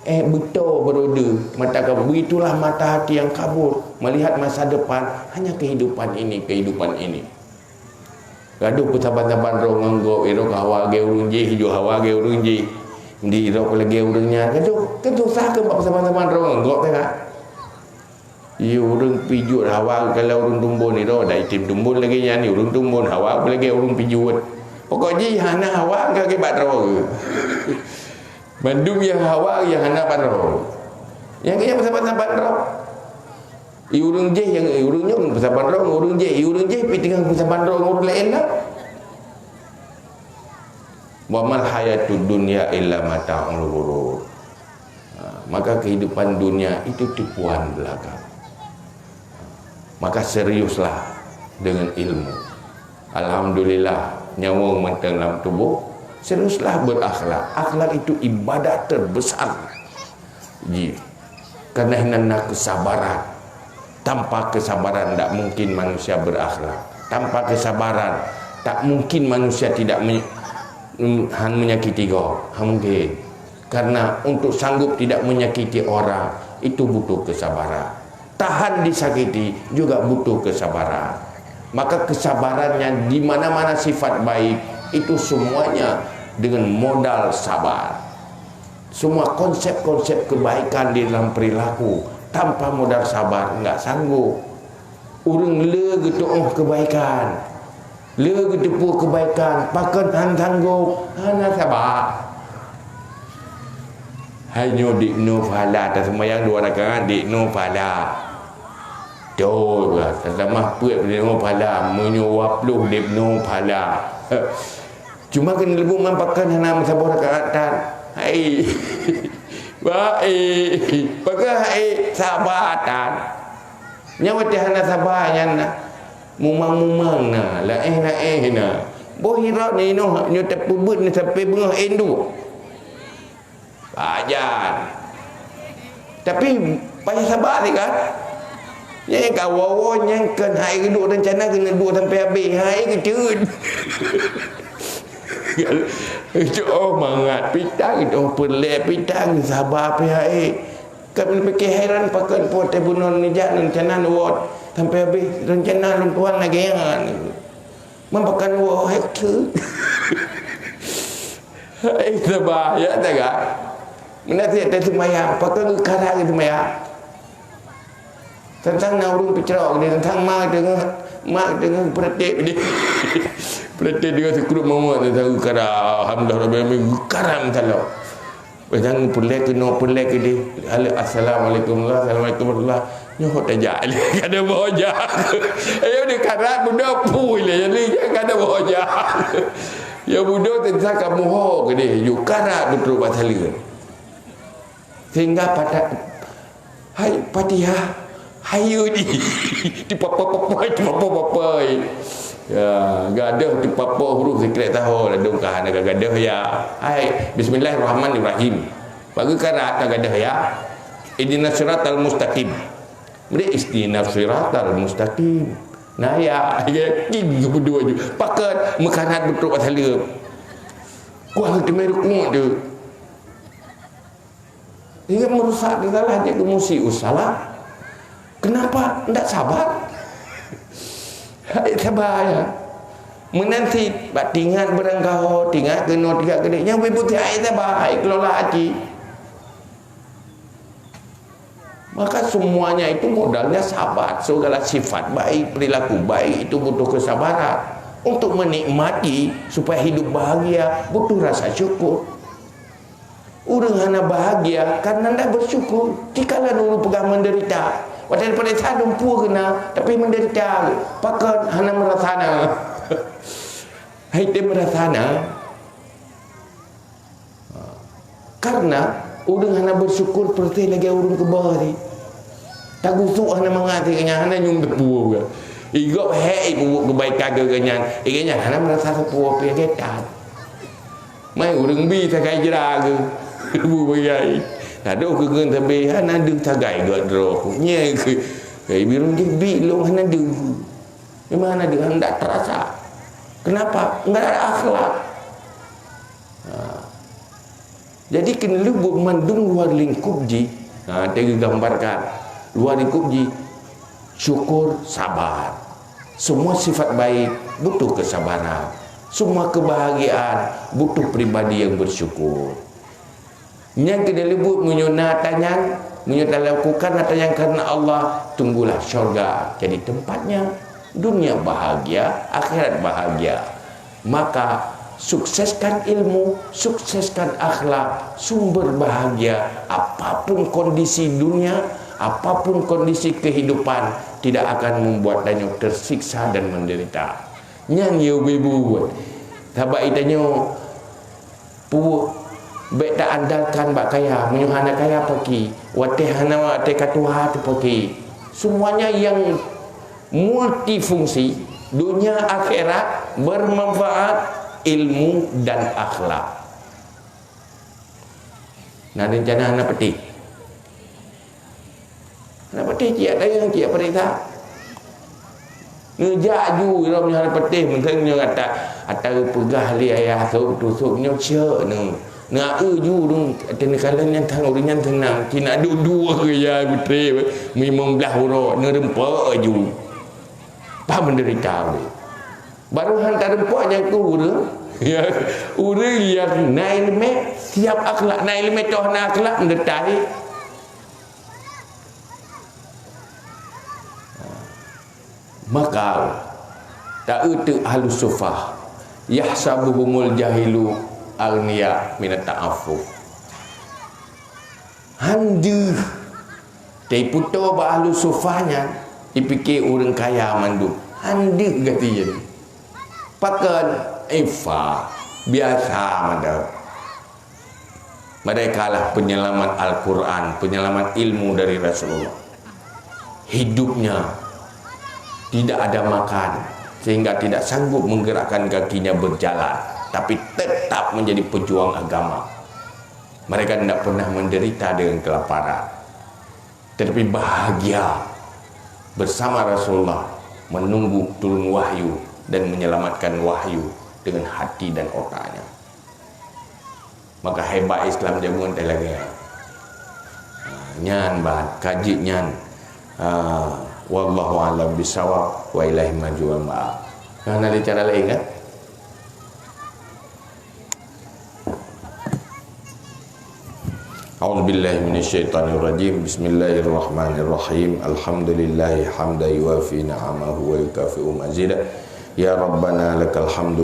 Eh, beutôi beurode, mata kabur. Begitulah mata hati yang kabur, melihat masa depan hanya kehidupan ini, kehidupan ini. Gadoh peusaban-saban droe ngon gob, iro hawa lagèe ureueng jéh, ijok hawa lagèe ureueng jéh. Di iro lagèe ureueng nyan, gadoh, kan susah keu bak peusaban-saban droe ngon gob, kan? Iya, ureueng pijuet hawa kalau ureueng tumbon, iro dak item tumbon lagèe nyan, ureueng tumbon hawa lagèe ureueng pijuet. Pokok jih hana hawa ka kibat droe. Mandum nyang hawa nyang hana ban droe. Nyang keu nyan peusaban-saban droe. I ureueng jéh nyang, i ureueng nyoe peusaban droe ngon ureueng jéh, i ureueng jéh pi teungoh peusaban droe ngon ureueng laén lah. Wa mal hayatud dunya illa mata'ul ghurur. Ha, maka kehidupan dunia itu tipuan belaka. Maka seriuslah dengan ilmu. Alhamdulillah, nyawöng mantong lam tuboh, seriuslah berakhlak. Akhlak itu ibadah terbesar. Ji. Karena hinan na kesabaran. Tanpa kesabaran, tak mungkin manusia berakhlak. Tanpa kesabaran, tak mungkin manusia tidak men-, han menyakiti gob. Han mungkin. Karena untuk sanggup tidak menyakiti orang, itu butuh kesabaran. Tahan disakiti juga butuh kesabaran. Maka kesabarannya di mana-mana sifat baik, itu semuanya dengan modal sabar. Semua konsep-konsep kebaikan di dalam perilaku, tanpa modal sabar, enggak sanggup. Ureueng le geutuoh kebaikan, le geuteupeue kebaikan, pakon han sanggob, hana saba. Hai nyoe diknoe pahala, taseumayang dua rakaat diknoe pahala. Beutôi, tatamah peuet diknoe pahala, meunyoe dua ploh diknoe pahala. Cuma keuneuk leubuet man pakon hana meusaboh rakaat tan. Hai. Baik. Pakon hai saba tan. Nyan watèe hana saba nyan na. Mumang-mumang na, laéh-laéh na. Boh hirot ni noh nyoe tapeubuet ni sampai beungoh induek. Pajan. Tapi payah saba sih kan. Nyang ka woe-woe nyang kan hai duek rencana keuneuk duek sampai habéh. Hai keuceut. Itu oh mangat pitang, itu oh peureulèe pitang, saba pih hai. Kami pikir heran pakon po teh bunoe neujak rencana nuwot sampai habéh rencana lôn tuan lagèe nyan. Membakan woe hek tu. Hai saba ya taga. Meunan siat teuh seumayang, pakon geukara geuseumayang. Tantang na ureueng peucrok di tantang mak deungoe, mak deungoe peureutek di. Peureutek deungoe sikrup mawat tantang geukara. Alhamdulillah rabbil alamin geukara meutalok. Nyang peureulèe keunoe peureulèe keudeh. Halo, assalamualaikum warahmatullahi wabarakatuh. Nyoe hot tajak lé kada boh jak. Ayo di karat budak pui lé jadi kada boh jak. Ya budak teusa kamu ho keudeh ju karat beutôi pasal dia. Sehingga pada Hai Fatihah, hai di, di papa-papa, di papa-papa. Ya, gadoh di papa huruf sikrek taho ladong ka hana gadoh ya. Hai, bismillahirrahmanirrahim. Bagi karat ka gadoh ya. Ihdinas siratal mustaqim. Beri ihdinas siratal mustaqim. Nah ya, ya king berdua je. Pakat meukarat beutôi asal dia. Kuah teumé rukuk tu. Dia merusak risalah, jadi musius salah. Kenapa? Ndak sabar. Hai sabar ya. Meunan cit bak tingat beurangkaho, tingat keunoe, tingat keudeh. Nyang bui putih hai sabar, hai kelola aci. Maka semuanya itu modalnya sabar. Segala sifat baik, perilaku baik itu butuh kesabaran. Untuk menikmati supaya hidup bahagia butuh rasa syukur. Ureuëng hana bahagia karena ndak bersyukur. Dikala dulu peugah menderita. Watée daripada sadum pue kena, tapi menderita. Pakon hana merasa na. Hai teuh meurasa na. Karena ureuëng hana bersyukur persis lagée ureuëng keubah tadi. Tagusok hana mangat, gobnyan hana nyoe teupeue. Igop hek ipubuet keubaikan gobnyan, gobnyan hana meurasa teupeue, pih lagée that. Mai ureuëng bi sagai jra geuh. Bubayai. Tado keu ngon sabe hana deuh sagai geuh droe. Nyai keu, keu ureuëng jih bi lôn hana deuh. Memang hana deuh, hana terasa. Kenapa? Enggak ada akhlak. Ha. Jadi keuneulheueh buet mandum luar lingkup jih. Ha, teugambarkan. Luar lingkup jih syukur, sabar. Semua sifat baik butuh kesabaran. Semua kebahagiaan butuh pribadi yang bersyukur. Nyang keuneulheueh buet meunyoe na ata nyan, meunyoe talakukan ata nyan karena Allah, tunggulah syurga jadi tempatnya. Dunia bahagia, akhirat bahagia. Maka sukseskan ilmu, sukseskan akhlak, sumber bahagia. Apapun kondisi dunia, apapun kondisi kehidupan, tidak akan membuat tanyoe tersiksa dan menderita. Nyan yue ibu-ibu. Sabab itanyoe, pu-, bék taandalkan bak kaya. Meunyoe hana kaya paki, watée hana, watée ka tuha teuh paki. Semuanya yang multifungsi, dunia akhirat, bermanfaat, ilmu dan akhlak. Na rencana hana peuteh. Hana peuteh, ciyak tayang, ciyak peuriksa. Neujak ju, ilom nyoe hana peuteh, meuntang nyoe ata, ata geupeugah lé ayah sôb, tusôb nyoe cek neu. Neu-eu ju ureuëng, ata neukalon nyan thang ureuëng nyan seunang. Cina duek dua keu ya beuteh, limong blaih uroe, neureumpok ju. Pah menderita ureuëng. Baru han tareumpok nyang keu ureuëng. Ya, ureuëng nyang na iéleumé, siap akhlak, na iéleumé toh na akhlak, menderita. Maka, ta-eu teuk ahlus sufah, yahsabuhumul jahilu aghniya minat ta'affuf. Han deuh, teuputo bak ahlus sufah nyan, ipike ureuëng kaya mandum. Han deuh gata nyan. Pakon ifa biasa mantong. Merekalah penyelamat Al-Quran, penyelamat ilmu dari Rasulullah. Hidupnya tidak ada makan, sehingga tidak sanggup menggerakkan kakinya berjalan, tapi tetap menjadi pejuang agama. Mereka tidak pernah menderita dengan kelaparan, tetapi bahagia bersama Rasulullah, menunggu turun wahyu dan menyelamatkan wahyu dengan hati dan otaknya. Maka hebat Islam jameun teuh lagée nyan. Ha, nyan ban, ka jeuet nyan. Ha, wallahu a'lam bissawab, wa ilaihi marji'ul ma'ab. Kan ada cara lain kan? A'udzubillahi minasyaitonirrajim. Bismillahirrahmanirrahim. Alhamdulillahi hamdan yuwafi ni'amahu wa yukafi'u mazidah. Ya Rabbana lakal hamdu